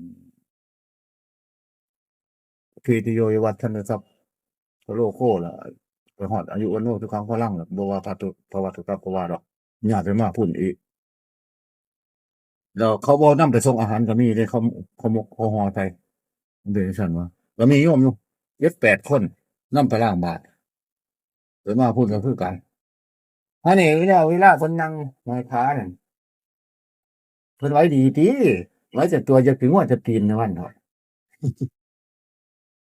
ทีติโยวิวัฒนทรัพย์ พระโลโก้ล่ะ ไปฮอดอายุวัณโณสุขังพลังล่ะ บ่ว่าพระตุ พระวัตถุตัพพวาดอก ญาติไปมาพุ่นอีก แล้วเขาบ่นำไปส่งอาหารก็มีเด้ เขา เขาหมก เขาห่อใส่ เดี๋ยวฉันว่า ก็มีโยมอยู่ เจ็ดแปดคน นำไปล้างบาตร ไปมาพุ่นก็คือกัน อันนี้เวลา เวลาเพิ่นนั่งห้อยขานั่น เพิ่นไหวดีติ ไหวแต่ตัวจะถึงว่าจะตีนในวันเถาะ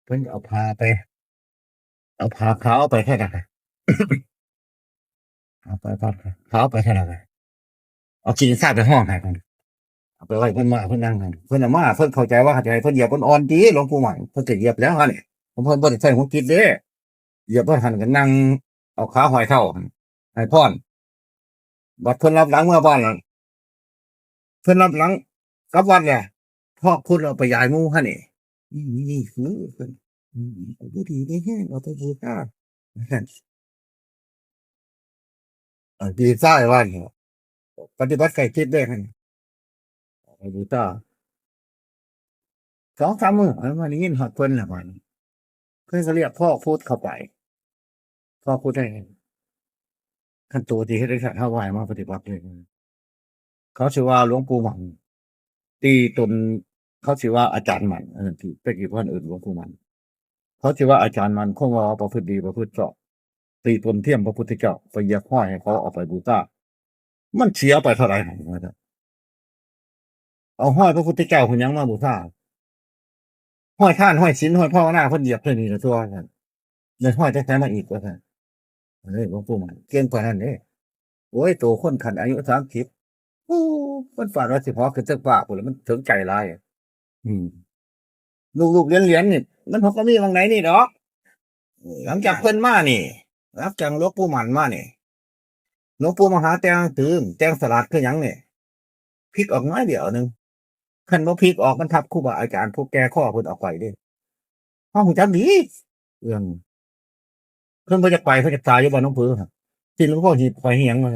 เพิ่นเอาผ้าไป เอาผ้าขาวไปแค่นั้นน่ะ เอาไป ผ้าขาวไปแค่นั้นน่ะ เอาขี้ดินทรายไปห้องให้เพิ่น เอาไปไว้เพิ่นมา เพิ่นนั่งหั่น เพิ่นเอามา เพิ่นเข้าใจว่า เข้าใจ เพิ่นเหยียบอ่อนๆติ หลวงปู่หมัน เพิ่นก็เหยียบแล้วหั่นนี่ เพิ่นบ่ได้ใช้หัวคิดเด้ เหยียบบ่ทันก็นั่งเอาขาห้อยเท้าหั่น ให้พร บัดเพิ่นรับหลังเมือบ้านแล้ว เพิ่นรับหลังกลับวัดแล้ว พอกพุทธเอาไปยายหมู่หั่นนี่ นี่ นี่ นี่ คือเพิ่น อืม เอาไปดีได้แฮง เอาไปบูชา เออ ดีซ่าว่านี่ ปฏิบัติใกล้ชิดได้หั่น เอาไปบูชา สองสามมื้อ เอามาได้ยินฮอดเพิ่นแล้วบัดนี้ เพิ่นก็เรียกพอกพุทธเข้าไป พอกพุทธให้ คันตัวที่เฮ็ดให้ข้าไหว้มาปฏิบัติเลย เขาสิว่าหลวงปู่หมัน ตีตน เขาสิว่าอาจารย์หมัน อันนั้นที่ตะกี้เพิ่นเอิ้นหลวงปู่หมัน เขาสิว่าอาจารย์หมัน คงว่าประพฤติดีประพฤติชอบ ตีตนเทียมพระพุทธเจ้า ไปเหยียบห้อยให้เขาเอาไปบูชา มันเสียไปเท่าไหร่ เอาห้อยพระพุทธเจ้าเพิ่นหยังมาบูชา ห้อยทาน ห้อยศีล ห้อยภาวนา เพิ่นเหยียบเท่านี้ละตัว ว่าซั่น ได้ห้อยแต่ไสมาอีก ว่าซั่น เอ้ย หลวงปู่หมันเก่งปานนั้นเด้ โอ้ย โตคนคันอายุสามสิบ โอ้ มันฝันว่าสิเหาะขึ้นเทิงฟ้าพู้นล่ะ มันถึงใจหลาย อืม ลูกๆเหรียญๆนี่ มันเฮาก็มีหม่องใดนี่ดอก หลังจากเพิ่นมานี่ หลังจากหลวงปู่หมันมานี่ หลวงปู่มาหาแต่งหนังสือ แต่งสลากคือหยังนี่ พลิกออกน้อยเดียวหนึ่ง คันบ่พลิกออกมันทับครูบาอาจารย์ผู้แก่ข้อเพิ่นออกไปเด้ เฮาฮู้จักดี เรื่อง เพิ่นบ่อยากไป เพิ่นอยากตายอยู่บ้านหนองผือหั่น ที่หลวงพ่อหีบไปเฮียงมา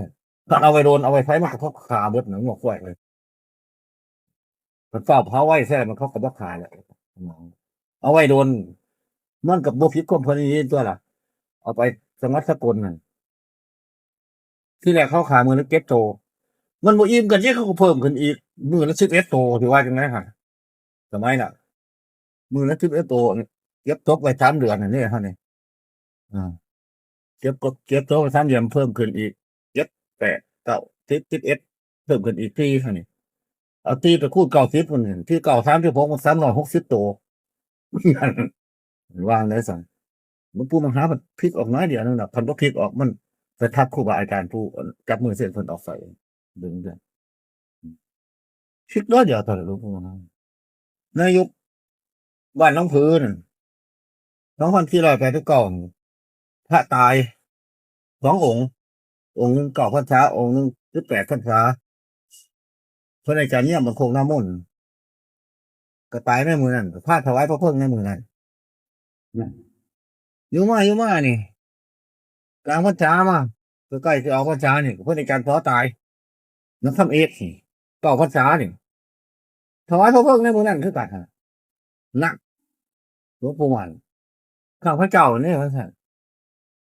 ถ้าเอาไว้โดน เอาไว้ไผมันก็พกขาเบิดหนังหัวควายเลย เพิ่นฟ้าวเผาไว้แท้ มันเขาก็บ่ขายแล้ว เอาไว้โดน มันก็บ่ผิดความเพิ่นอีหลีตัวล่ะ เอาไปจังหวัดสกลนั่น ที่แรกเขาขายมื้อละเจ็ดโต มันบ่อิ่มกันเด้ เขาก็เพิ่มขึ้นอีก มื้อละสิบเอ็ดโต สิว่าจังได๋หั่น สมัยน่ะ มื้อละสิบเอ็ดโต เก็บตกไว้สามเดือนนั่นเด้ เฮานี่ อ่า เก็บก็ เก็บตกไว้สามเดือน เพิ่มขึ้นอีก เจ็ด แปด เก้า สิบ สิบเอ็ด เพิ่มขึ้นอีกสี่ เฮานี่ เอาตีไปคูณเก้าสิบ มัน ที่เก้า สามสิบหก มัน สามร้อยหกสิบโต วางได้ซั่น หลวงปู่มหามันพลิกออกน้อยเดียวนึงน่ะ คันบ่พลิกออกมันไปทับครูบาอาจารย์ผู้จับมือเส้นเพิ่นออกไป ดึงเด้อ พลิกน้อยเดียวเท่านั้น หลวงปู่มหา ในยุคบ้านหนองผือนั่น สองพันสี่ร้อยแปดสิบเก้า พระตายสององค์ องค์หนึ่งเก้าพรรษา องค์หนึ่งสิบแปดพรรษา พระอาจารย์เยี่ยมบังคงน้ำมนต์ ก็ตายในมื้อนั้น ก็พาถวายพระเพลิงในมื้อนั้น อยู่มา อยู่มานี่ กลางพรรษามา ใกล้ๆสิออกพรรษานี่ พระอาจารย์เผาตาย นักธรรมเอกนี่ เก้าพรรษานี่ ถวายพระเพลิงในมื้อนั้นคือกันหั่น นั่น หลวงปู่หมัน ข้าพเจ้าเนี่ยว่าซั่น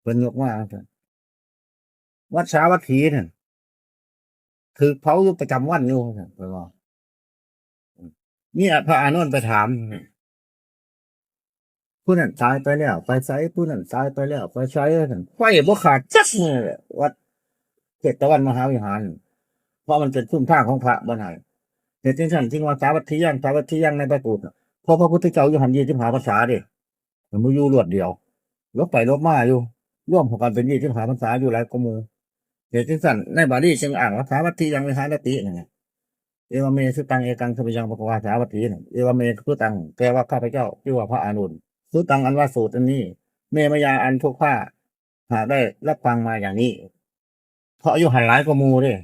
เพิ่นยกมาว่าซั่น วัดสาวัตถีนั่น ถืกเผาอยู่ประจำวันอยู่ว่าซั่น เพิ่นว่า มีพระอานนท์ไปถาม ผู้นั้นตายไปแล้ว ไปไส ผู้นั้นตายไปแล้ว ไปไส ว่าซั่น ไฟบ่ขาดจักมื้อเลย วัดเชตวันมหาวิหาร เพราะมันเป็นซุมทางของพระบ่ให้ เหตุจั่งซั่นจึงว่าสาวัตถียัง สาวัตถียังในพระสูตรน่ะ เพราะพระพุทธเจ้าอยู่หั่นยี่สิบห้าพรรษาเด้ มันบ่อยู่รวดเดียว ลบไปลบมาอยู่ รวมเข้ากันเป็นยี่สิบห้าพรรษาอยู่หลายกว่าหมู่ เหตุจั่งซั่นในบาลีจึงอ้างว่าสาวัตถียังวิหารตินั่นน่ะ เอวเม สุตัง เอกัง สะเมยัง ภะคะวา สาวัตถีนั่น เอวเม สุตัง แปลว่าข้าพเจ้า ชื่อว่าพระอานนท์ สุตัง อันว่าสูตรอันนี้ เม มะยัง อันพวกข้าหากได้รับฟังมาอย่างนี้ เพราะอยู่หั่นหลายกว่าหมู่เด้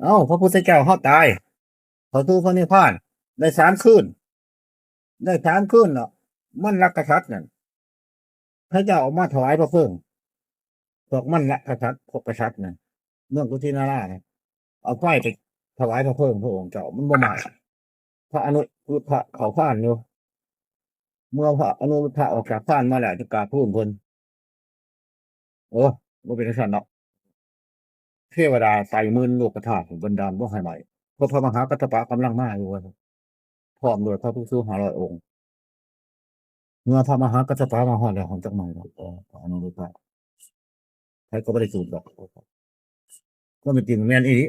เอ้า พระพุทธเจ้าเฮาตาย เข้าสู่พระนิพพาน ได้สามคืน ได้สามคืนเนาะ มัลลกษัตริย์นั่น พระเจ้าเอามาถวายพระเพลิง พวกมัลลกษัตริย์ พวกกษัตริย์นั่น เมืองกุสินารานะ เอาไฟไปถวายพระเพลิงพระองค์เจ้า มันบ่ไหม้ พระอนุรุทธะเข้าฟานอยู่ เมื่อพระอนุรุทธะออกจากฟานมาแล้ว จะกราบทูลเพิ่น โอ้ บ่เป็นจั่งซั้นเนาะ เทวดาไต่หมื่นโลกธาตุบันดาลบ่ให้ไหม้ เพราะพระมหากัสสปะกำลังมาอยู่ว่าซั่น พร้อมด้วยพระภิกษุห้าร้อยองค์ เมื่อพระมหากัสสปะมาฮอดแล้ว เฮาจักไหม้ดอก เออ พระอนุรุทธะ ไผก็บ่ได้สูดดอก ก็เป็นจริงแม่นอีหลี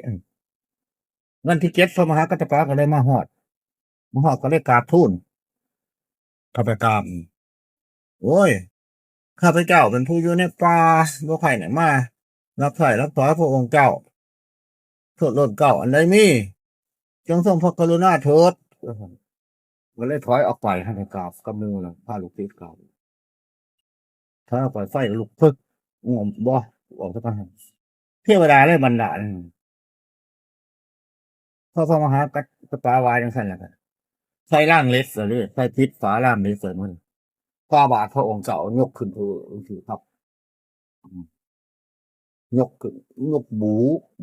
วันที่เจ็ด พระมหากัสสปะก็เลยมาฮอด มาฮอดก็เลยกราบทูล เข้าไปกราบ โอ้ย ข้าพเจ้าเป็นผู้อยู่ในป่า บ่ใคร่เนี่ยมา รับใช้รับถอยพระองค์เจ้า โทษล้นเกล้าอันใดมี จงทรงพระกรุณาเถิด ก็เลยถอยออกไป ให้กราบกับหมู่แล้ว พาลูกศิษย์กราบ ถอยออกไป ไฟลุกพึก งมบ่ ออกจากกัน เทวดาเลยบันดาล พระพระมหากัสสปะว่าจั่งซั่นแหละครับ ใส่ล่างเหล็กใส่เลย ใส่ปิดฝาล่างเหล็กใส่มัน ฝ่าบาทพระองค์เจ้ายกขึ้นถือถือครับ อืม ยกขึ้น ยกบู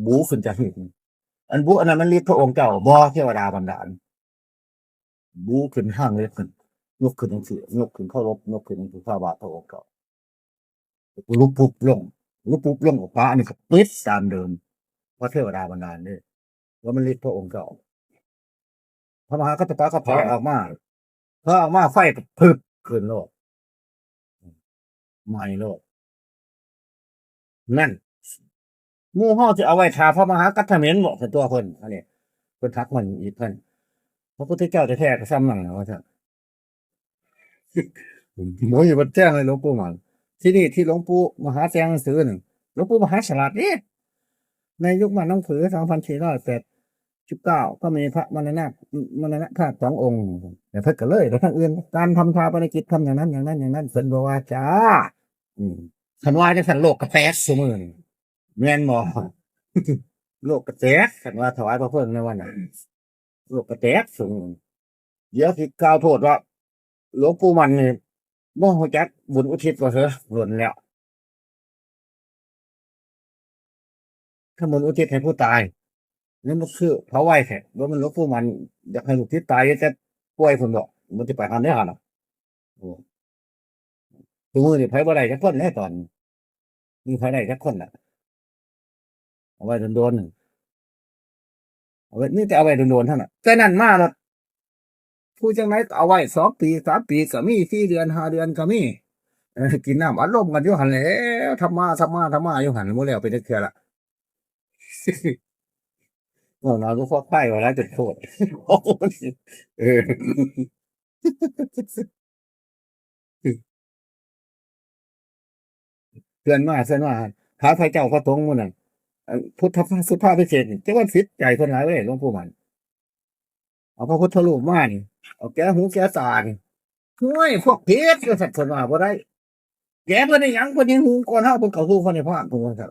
บูขึ้นจากหิน อันบูอันนั้นมันฤทธิ์พระองค์เจ้า บ่ เทวดาบันดาล บูขึ้นห้างเหล็กขึ้น ยกขึ้นจั่งซี้ ยกขึ้นเคารพ ยกขึ้นจั่งซี้ ฝ่าบาทพระองค์เจ้า ลุกปุ๊บลง ลุกปุ๊บลงออกมา อันนี้ก็ปิดตามเดิม เพราะเทวดาบันดาลเด้ ว่ามันฤทธิ์พระองค์เจ้า พระมหากัสสปะก็ถอยออกมา ถอยออกมา ไฟก็พึบขึ้นโลด ไหม้โลด นั่น หมู่เฮาสิเอาไว้ถ้าพระมหากัสสเมนบ่ คือตัวเพิ่น อันนี้ เพิ่นทักมันอีกเพิ่น พระพุทธเจ้าแท้ๆก็ซ่ำนั่นแหละว่าซั่น โอ้ย มันแจ้งเลยหลวงปู่หมัน ที่นี่ที่หลวงปู่มหาแจ้งหนังสือหนึ่ง หลวงปู่มหาฉลาดนี่ ในยุคบ้านหนองผือ สองพันสี่ร้อยแปดสิบเก้า ก็มีพระมรณะ มรณภาพสององค์ แต่เพิ่นก็เลยไปทางอื่น การทำฌาปนกิจทำอย่างนั้น อย่างนั้น อย่างนั้น เพิ่นบ่ว่าจ้า อืม คันว่าจั่งซั่นโลกก็แตกซุมื้อนี่ แม่นบ่ โลกก็แตก คันว่าถวายพระเพลิงในวันนั้น โลกก็แตกซุมื้อ เดี๋ยวสิกล่าวโทษว่า หลวงปู่หมันนี่บ่รู้จักบุญอุทิศว่าเถอะ ล้นแล้ว ถ้าบุญอุทิศให้ผู้ตาย นี่มันคือเผาไว้แท้ บ่แม่นหลวงปู่หมันอยากให้ลูกศิษย์ตาย แต่ป่วยพุ้นดอก มันสิไปหั้นได้หั่นน่ะ โอ้ ซุมื้อนี่ไผบ่ได้จักคนแน่ตอนนี้ มีไผได้จักคนน่ะ เอาไว้โดนๆ เอาไว้ มีแต่เอาไว้โดนๆ เท่านั้น แต่นั้นมาแล้ว ผู้จั่งใดก็เอาไว้สองปี สามปีก็มี สี่เดือน ห้าเดือนก็มี เออ กินน้ำอัดลมกันอยู่หั่นแหล้ว ธรรมะ ธรรมะ ธรรมะ อยู่หั่น บ่แล้วไปจักเทื่อละ เว้าน้อยก็พอไข้ว่าหลายจนโพด เออ เชิญมา เชิญมา ถามพระเจ้าพระสงฆ์หมู่นั่น อันพุทธภา สุภาพิเศษกนี่ จักมันผิดใจเพิ่นหลายเว้ย หลวงปู่หมัน เอาพระพุทธรูปมานี่ เอาแกะหูแกะตานี่ โอ้ย พวกผิด ว่าซั่น เพิ่นว่าบ่ได้ แกะเพิ่นได้หยัง เพิ่นยังหุงก่อนเฮา เพิ่นเข้าสู่พระนิพพาน เพิ่นว่าซั่น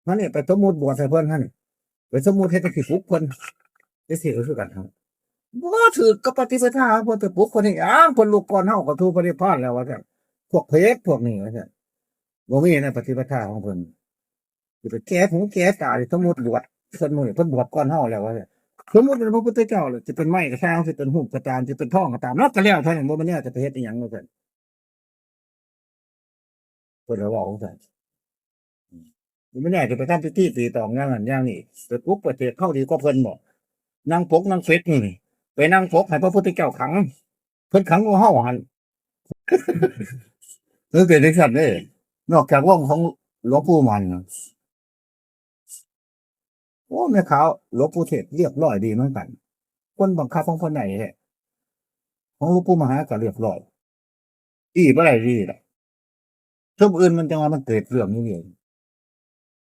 หั่นนี่ไปสมมุติบวชให้เพิ่นหั่นนี่ ไปสมมุติเฮ็ดจั่งซี้ปลุกเพิ่น จั่งซี้ก็คือกันหั่น บ่ถืกกับปฏิปทา เพิ่นไปปลุกเพิ่นเฮ็ดหยัง เพิ่นลุกก่อนเฮาเข้าสู่พระนิพพานแล้วว่าซั่น พวกเพศพวกนี้ว่าซั่น บ่มีในปฏิปทาของเพิ่น สิไปแกะหูแกะตา สมมุติบวช เพิ่นมื้อนี้เพิ่นบวชก่อนเฮาแล้วว่าซั่น สมมุติเป็นพระพุทธเจ้าเลย จะเป็นไม้ก็ช่าง จะเป็นฮูปก็ตาม จะเป็นทองก็ตาม แล้วก็แล้วเท่านั้น บ่แม่นแนวจะไปเฮ็ดอิหยังว่าซั่น เพิ่นว่าว่าซั่น อืม บ่แม่นแนวจะไปทำพิธีตีตองอย่างนั้นอย่างนี้ ไปปลุกประเทศเฮาดีกว่าเพิ่นบ่ นั่งปกนั่งเฟซนี่ ไปนั่งปกให้พระพุทธเจ้าขัง เพิ่นขังอยู่เฮาหั่น มันเป็นจังซั่นเด้ นอกจากวงของหลวงปู่มั่นน่ะ โอ้ แม่ขาว หลวงปู่เทศเรียบร้อยดีเหมือนกัน คนบังคับของคนไหนแหละ ของหลวงปู่มหาก็เรียบร้อย อี้บ่ได้ดีล่ะ ซุมอื่นมันจังว่ามันเกิดเรื่องอยู่เอง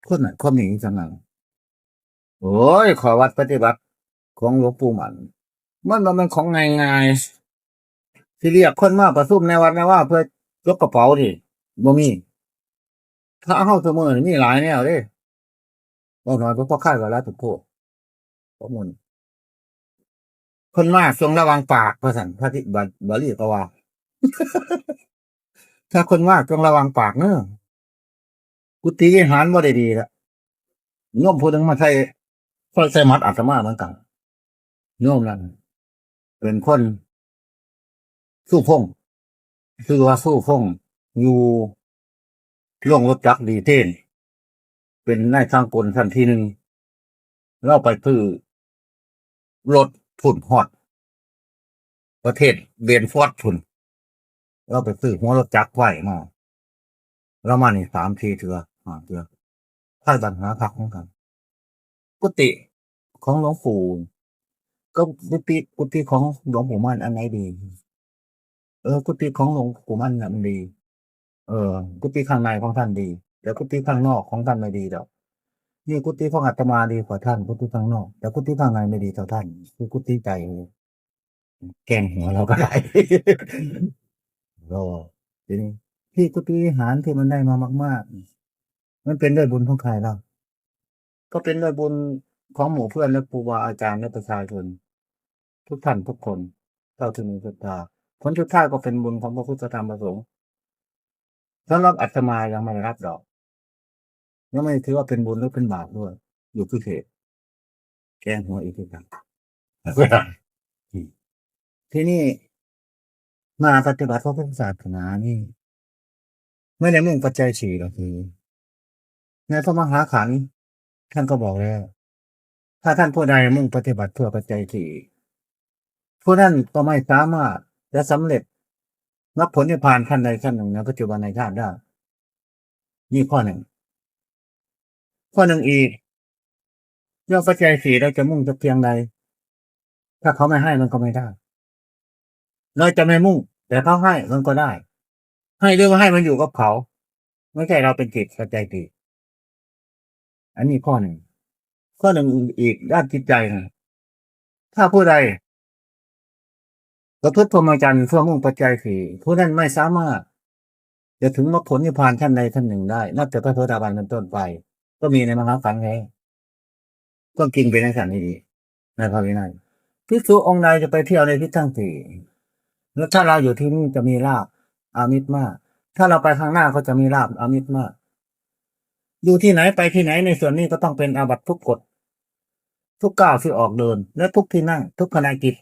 คนนั้นคนนี้จังนั้น โอ้ย ข้อวัดปฏิบัติของหลวงปู่มั่น มันบ่แม่นของง่ายๆ สิเรียกคนมาประชุมในวัดในวาเพื่อจกกระเป๋านี่ บ่มี พระเฮาซุมื้อนี้มีหลายแนวเด้ เว้าน้อยบ่พอคาย ว่าหลายโพด ข้อมูล เพิ่นมาจงระวังปาก ว่าซั่น พระที่บา บาลีก็ว่า ถ้าคนมาจงระวังปากเด้อ กุฏิวิหารบ่ได้ดีละ โยมผู้หนึ่งมาใส่ ใส่หมัดอาตมาเหมือนกัน โยมนั่น เป็นคน สุพงษ์ ชื่อว่าสุพงษ์ อยู่โรงรถจักรดีเทน เป็นนายช่างกลชั้นที่หนึ่ง ลาวไปซื้อรถพุ้นฮอดประเทศเบลฟาสต์พุ้น ลาวไปซื้อหัวรถจักรไว้มา ลาวมานี่สามสี่เทื่อ ห้าเทื่อ พากันหาคักเหมือนกัน กุฏิของหลวงปู่ กับกุฏิ กุฏิของหลวงปู่มั่นอันไหนดี เออ กุฏิของหลวงปู่มั่นน่ะมันดี เออ กุฏิข้างในของท่านดี แต่กุฏิข้างนอกของท่านไม่ดีดอก นี่กุฏิของอาตมาดีกว่าท่าน กุฏิข้างนอก แต่กุฏิข้างในไม่ดีเท่าท่าน คือกุฏิใจ แกล้งหัวเราก็ได้ ก็ ทีนี้ ที่กุฏิวิหารที่มันได้มามากๆ มันเป็นด้วยบุญของใครเล่า ก็เป็นด้วยบุญของหมู่เพื่อนและครูบาอาจารย์และประชาชน ทุกท่านทุกคน เท่าที่มีศรัทธา ผลสุดท้ายก็เป็นบุญของพระพุทธธรรมพระสงฆ์ สำหรับอาตมายังไม่ได้รับดอก ยังไม่ถือว่าเป็นบุญหรือเป็นบาปด้วย อยู่ที่เขต แกล้งหัวอีกทีครับ ทีนี้ มาปฏิบัติพระพุทธศาสนานี่ ไม่ได้มุ่งปัจจัยสี่หรอกคือ ในพระมหาขันธ์ท่านก็บอกแล้ว ถ้าท่านผู้ใดมุ่งปฏิบัติเพื่อปัจจัยสี่ ผู้นั้นก็ไม่สามารถจะสำเร็จมรรคผลนิพพานขั้นใดขั้นหนึ่งในปัจจุบันในชาติได้ นี่ข้อหนึ่ง ข้อหนึ่งอีก เรื่องปัจจัยสี่เราจะมุ่งสักเพียงใด ถ้าเขาไม่ให้มันก็ไม่ได้ เราจะไม่มุ่ง แต่เขาให้มันก็ได้ ให้หรือไม่ให้มันอยู่กับเขา ไม่ใช่เราเป็นจิตปัจจัยสี่ อันนี้ข้อหนึ่ง ข้อหนึ่งอีกด้านจิตใจนะ ถ้าผู้ใดประพฤติพรหมจรรย์เพื่อมุ่งปัจจัยสี่ ผู้นั้นไม่สามารถจะถึงมรรคผลนิพพานขั้นใดขั้นหนึ่งได้ นับแต่พระโสดาบันเป็นต้นไป ก็มีในมหาขันธ์แล้ว ก็กินไปในสันนี้ ในพระวินัย ภิกษุองค์ใดจะไปเที่ยวในทิศทั้งสี่ แล้วถ้าเราอยู่ที่นี่จะมีลาภอามิตรมาก ถ้าเราไปข้างหน้าก็จะมีลาภอามิตรมาก อยู่ที่ไหนไปที่ไหนในส่วนนี้ก็ต้องเป็นอาบัติทุกกฎ ทุกก้าวที่ออกเดิน และทุกที่นั่ง ทุกขณะจิต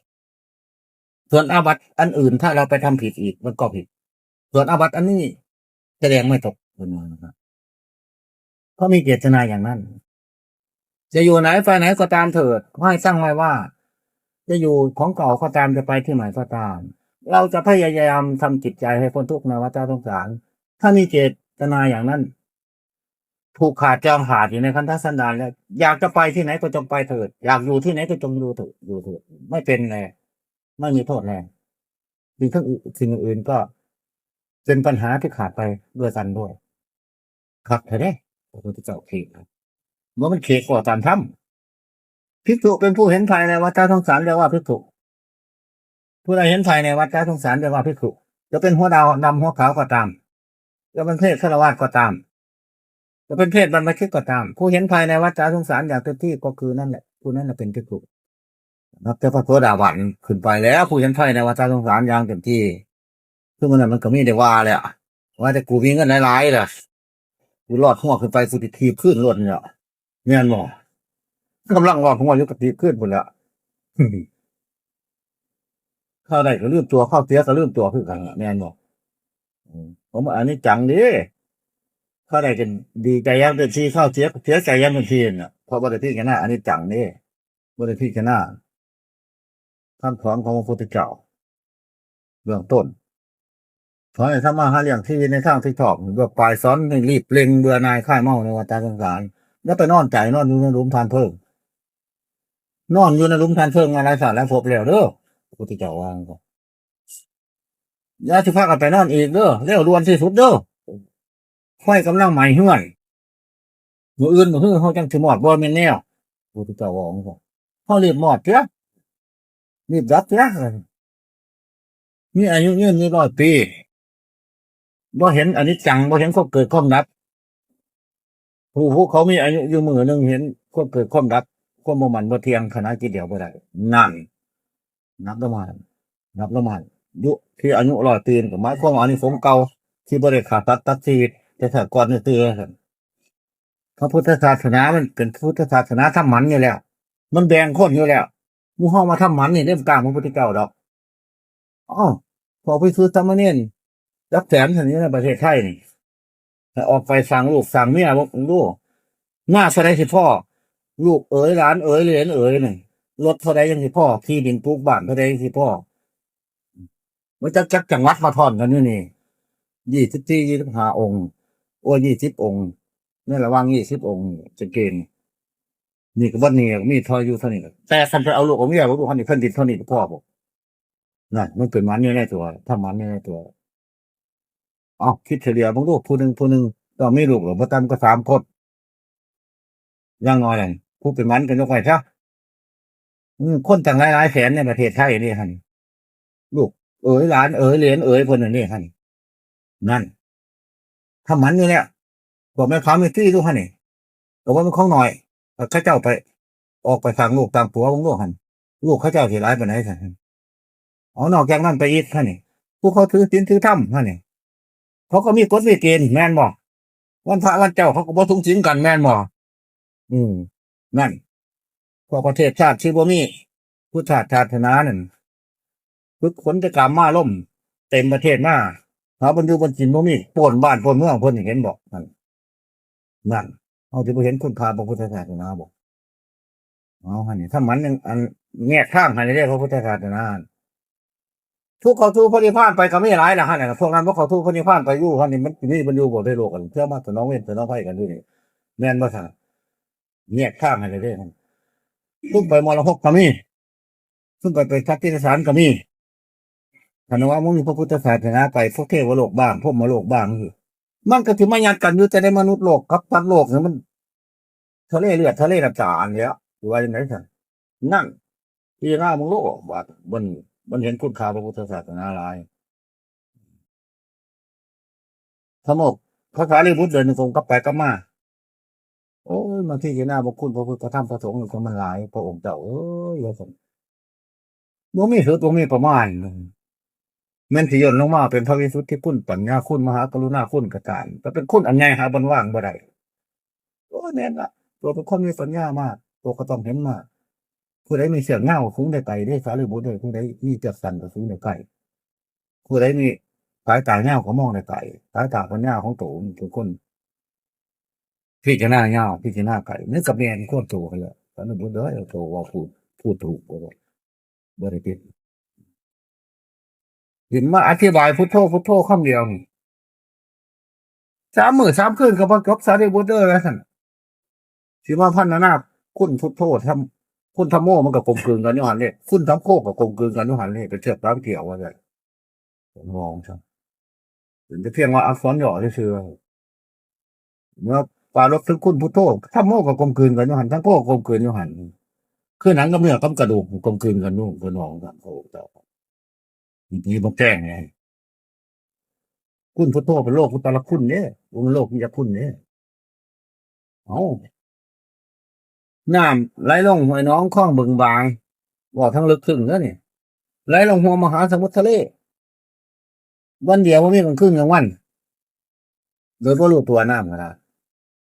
ส่วนอาบัติอันอื่นถ้าเราไปทำผิดอีกมันก็ผิด ส่วนอาบัติอันนี้แสดงไม่ตก เป็นไงนะครับ เพราะมีเจตนาอย่างนั้น จะอยู่ไหนไปไหนก็ตามเถิด ขอให้ตั้งไว้ว่า จะอยู่ของเก่าก็ตาม จะไปที่ใหม่ก็ตาม เราจะพยายามทำจิตใจให้พ้นทุกข์ในวัฏสงสาร ถ้ามีเจตนาอย่างนั้น ผูกขาดจองขาดอยู่ในขันธสันดานแล้ว อยากจะไปที่ไหนก็จงไปเถิด อยากอยู่ที่ไหนก็จงอยู่เถิด อยู่เถิด ไม่เป็นแล ไม่มีโทษแล สิ่งทั้งอื่น สิ่งอื่นก็เป็นปัญหาที่ขาดไปด้วยกันด้วย ครับ เห็นไหม พระพุทธเจ้าเขก เมื่อมันเขกก็ตามธรรม ภิกษุเป็นผู้เห็นภัยในวัฏสงสารเรียกว่าภิกษุ ผู้ใดเห็นภัยในวัฏสงสารเรียกว่าภิกษุ จะเป็นหัวดาวดำหัวขาวก็ตาม จะเป็นเพศฆราวาสก็ตาม จะเป็นเพศบรรพชิตก็ตาม ผู้เห็นภัยในวัฏสงสารอย่างเต็มที่ก็คือนั่นแหละ ผู้นั้นน่ะเป็นภิกษุ นับแต่พระโสดาบันขึ้นไปแล้ว ผู้เห็นภัยในวัฏสงสารอย่างเต็มที่ คือมันน่ะมันก็มีได้ว่าแหละ ว่าแต่กูมีเงินหลายๆล่ะ กูลอดหัวขึ้นไป กูสิถีบขึ้นรถเนี่ย แม่นบ่ กำลังลอดหัวอยู่ก็ถีบขึ้นพุ้นแหละ คราวใดก็ลืมตัว คราวเสียก็ลืมตัวคือกันล่ะ แม่นบ่? อืม ผมว่าอันนี้จังเด้ คราวใดก็ดีใจอย่างเต็มที่ คราวเสียก็เสียใจอย่างเต็มที่น่ะ เพราะบ่ได้พิจารณาอนิจจังเด้ บ่ได้พิจารณาคำสอนของพระพุทธเจ้า เบื้องต้น สอนให้ทำมาหาเลี้ยงชีวิตในทางที่ชอบ เลือกฝ่ายสอนให้รีบเร่งเบื่อหน่ายคลายเมาในวัฏสงสาร อย่าไปนอนใจนอนอยู่ในหลุมถ่านเพลิง นอนอยู่ในหลุมถ่านเพลิงมาหลายชาติหลายภพแล้วเด้อ พระพุทธเจ้าว่าจั่งซี้ อย่าสิพากันไปนอนอีกเด้อ เร็วด่วนที่สุดเด้อ ไฟกำลังไหม้เฮือน มื้ออื่นมื้อฮือเฮาจั่งสิมอด บ่แม่นแนว พระพุทธเจ้าว่าจั่งซี้ เฮารีบมอดเสีย รีบดับเสีย มีอายุยืนมีร้อยปี บ่เห็นอนิจจัง บ่เห็นความเกิดความดับ ผู้ ผู้เขามีอายุอยู่มื้อหนึ่ง เห็นความเกิดความดับ ความบ่มั่นบ่เที่ยง ขณะจิตเดียวบ่ได้ นั่น นับละหมาด นับละหมาด ยุ ที่อายุร้อยปีนี่ก็หมายความว่าอานิสงส์เก่า ที่บ่ได้ฆ่าสัตว์ตัดชีวิต แต่ชาติก่อนนี่คือ พระพุทธศาสนามันเป็นพุทธศาสนาทำหมันอยู่แล้ว มันแบ่งคนอยู่แล้ว หมู่เฮามาทำหมันนี่เล่มกลางพระพุทธเจ้าดอก อ้าว พวกภิกษุสามเณรจักแสนเท่านี้ในประเทศไทยนี่ ให้ออกไปสร้างลูกสร้างเมียเบิ่งดู หน้าเท่าใดสิพอ ลูกเอ๋ยหลานเอ๋ยเหลนเอ๋ยนี่ รถเท่าใดยังสิพอ ที่ดินปลูกบ้านเท่าใดยังสิพอ มันจัก จักจังหวัดมาท่อนกันอยู่นี่ ยี่สิบสี่ ยี่สิบห้า องค์ โอ้ย ยี่สิบ องค์ ในระหว่าง ยี่สิบ องค์นี่ จะเกณฑ์ นี่ก็บ่นี่ มีเท่าอยู่เท่านี้แหละ แต่คันไปเอาลูกเอาเมีย บ่รู้คันนี้แผ่นดินเท่านี้ก็พอบ่ นั่น มันเป็นหมันอยู่ในตัว ทำหมันอยู่ในตัว เอา คิดเฉลี่ยเบิ่งดู ผู้หนึ่ง ผู้หนึ่ง ต้องมีลูกบ่ต่ำกว่าสามคน อย่างน้อยนั่น ผู้เป็นหมันก็ยกไว้ซะ อืม คนตั้งหลายๆ แสนในประเทศไทยนี่หั่น ลูกเอ๋ยหลานเอ๋ยเหลนเอ๋ยเพิ่นนั่นนี่หั่น นั่น ทำหมันอยู่แล้ว พวกแม่ขาวแม่ตี้ลูกหั่นนี่ ก็บ่แม่นของน้อย เขาเจ้าไป ออกไปสร้างลูกสร้างผัวเบิ่งลูกหั่น ลูกเขาเจ้าสิหลายปานใดซั่น เอานอกจากนั้นไปอีกหั่นนี่ ผู้เขาถือศีลถือธรรมหั่นนี่ เขาก็มีกฎมีเกณฑ์ แม่นบ่? วันพระวันเจ้าเขาก็บ่สุงสิงกัน แม่นบ่? อืม นั่น พวกประเทศชาติที่บ่มีพุทธศาสนานั่น ฝึกฝนแต่กามารมณ์ เต็มประเทศมา หาบนอยู่บนกินบ่มี ปล้นบ้านปล้นเมือง เพิ่นเห็นบ่ นั่น นั่น เฮาสิบ่เห็นคุณค่าพระพุทธศาสนาบ่? เอาหั่นนี่ ถ้ามันยัง อัน แยกทางให้เด้ พระพุทธศาสนา ผู้เข้าสู่พระนิพพานไปก็มีหลายล่ะหั่นน่ะ พวกนั้นบ่เข้าสู่พระนิพพานไปอยู่หั่นนี่ มันสิมีมันอยู่บ่ในโลกอัน เทื่อมาสนองเวรสนองภัยกันอยู่นี่ แม่นบ่ซั่น? แยกทางให้เด้ ซุมไปมรหกก็มี ซุมไป ไปสัตว์เดรัจฉานก็มี คันว่าบ่มีพระพุทธศาสนาไป พวกเทวโลกบ้าง พรหมโลกบ้าง มันก็สิมายัดกันอยู่แต่ในมนุษย์โลกกับสัตว์โลกนี่ มันทะเลเลือดทะเลน้ำตาอันเดียว สิว่าจั่งใดซั่น? นั่น พิจารณาเบิ่งโลด บาด มัน มันเห็นคุณค่าพระพุทธศาสนาหลาย สงบ พระสารีบุตรเดินจงกรมกลับไปกลับมา โอ้ย มาพิจารณาบุญคุณพระพุทธพระธรรมพระสงฆ์นี่ก็มันหลาย พระองค์เจ้าเอ้ย ว่าซั่น บ่มีสุดบ่มีประมาณ แม่นสิย่นลงมาเป็นพระวิสุทธิคุณ ปัญญาคุณ มหากรุณาคุณก็ตาม ก็เป็นคุณอันใหญ่หาบ่อนว่างบ่ได้ โอ้ย แม่นละ ตัวเป็นคนมีปัญญามาก ตัวก็ต้องเห็นมาก ผู้ใดมีเชือกยาวก็สูงได้ไกลเด้ สารีบุตรเด้ ผู้ใดมีเชือกสั้นก็สูงได้ไกล ผู้ใดมีสายตายาวก็มองได้ไกล สายตาปัญญาของโตมันเป็นคนพิจารณายาว พิจารณาไกล นี่ก็แม่นความโตกันแหละ สารีบุตรเด้อ โตว่าพูด พูดถูกบ่ บ่ได้ผิด เห็นมาอธิบายพุทโธ พุทโธคำเดียวนี่ สามมื้อสามคืนก็บ่จบ สารีบุตรเด้อ ว่าซั่น สิมาพรรณนาคุณพุทโธ ธรรม คุณธัมโมมันก็กลมกลืนกันอยู่หั่นเด้ คุณธัมโมก็กลมกลืนกันอยู่หั่นเด้ เป็นเทือกสามเกี่ยวว่าซั่น ผมมองซะ เป็นแต่เพียงว่าอักษรย่อซื่อๆ เมื่อปรารภถึงคุณพุทโธ ธัมโมก็กลมกลืนกันอยู่หั่น สังโฆก็กลมกลืนอยู่หั่น คือหนังกับเนื้อกับกระดูกกลมกลืนกันอยู่ เพิ่นว่าซั่น พระองค์เจ้า มีบ่แจ้งไง คุณพุทโธเป็นโลกุตตรคุณเด้ บ่แม่นโลกิยคุณเด้ เอ้า น้ำไหลลงห้วยหนองคลองบึงบาง เว้าทั้งลึกซึ้งเด้อนี่ ไหลลงห้วงมหาสมุทรทะเล วันเดียวบ่มีกลางคืนกลางวัน โดยบ่รู้ตัวน้ำก็ได้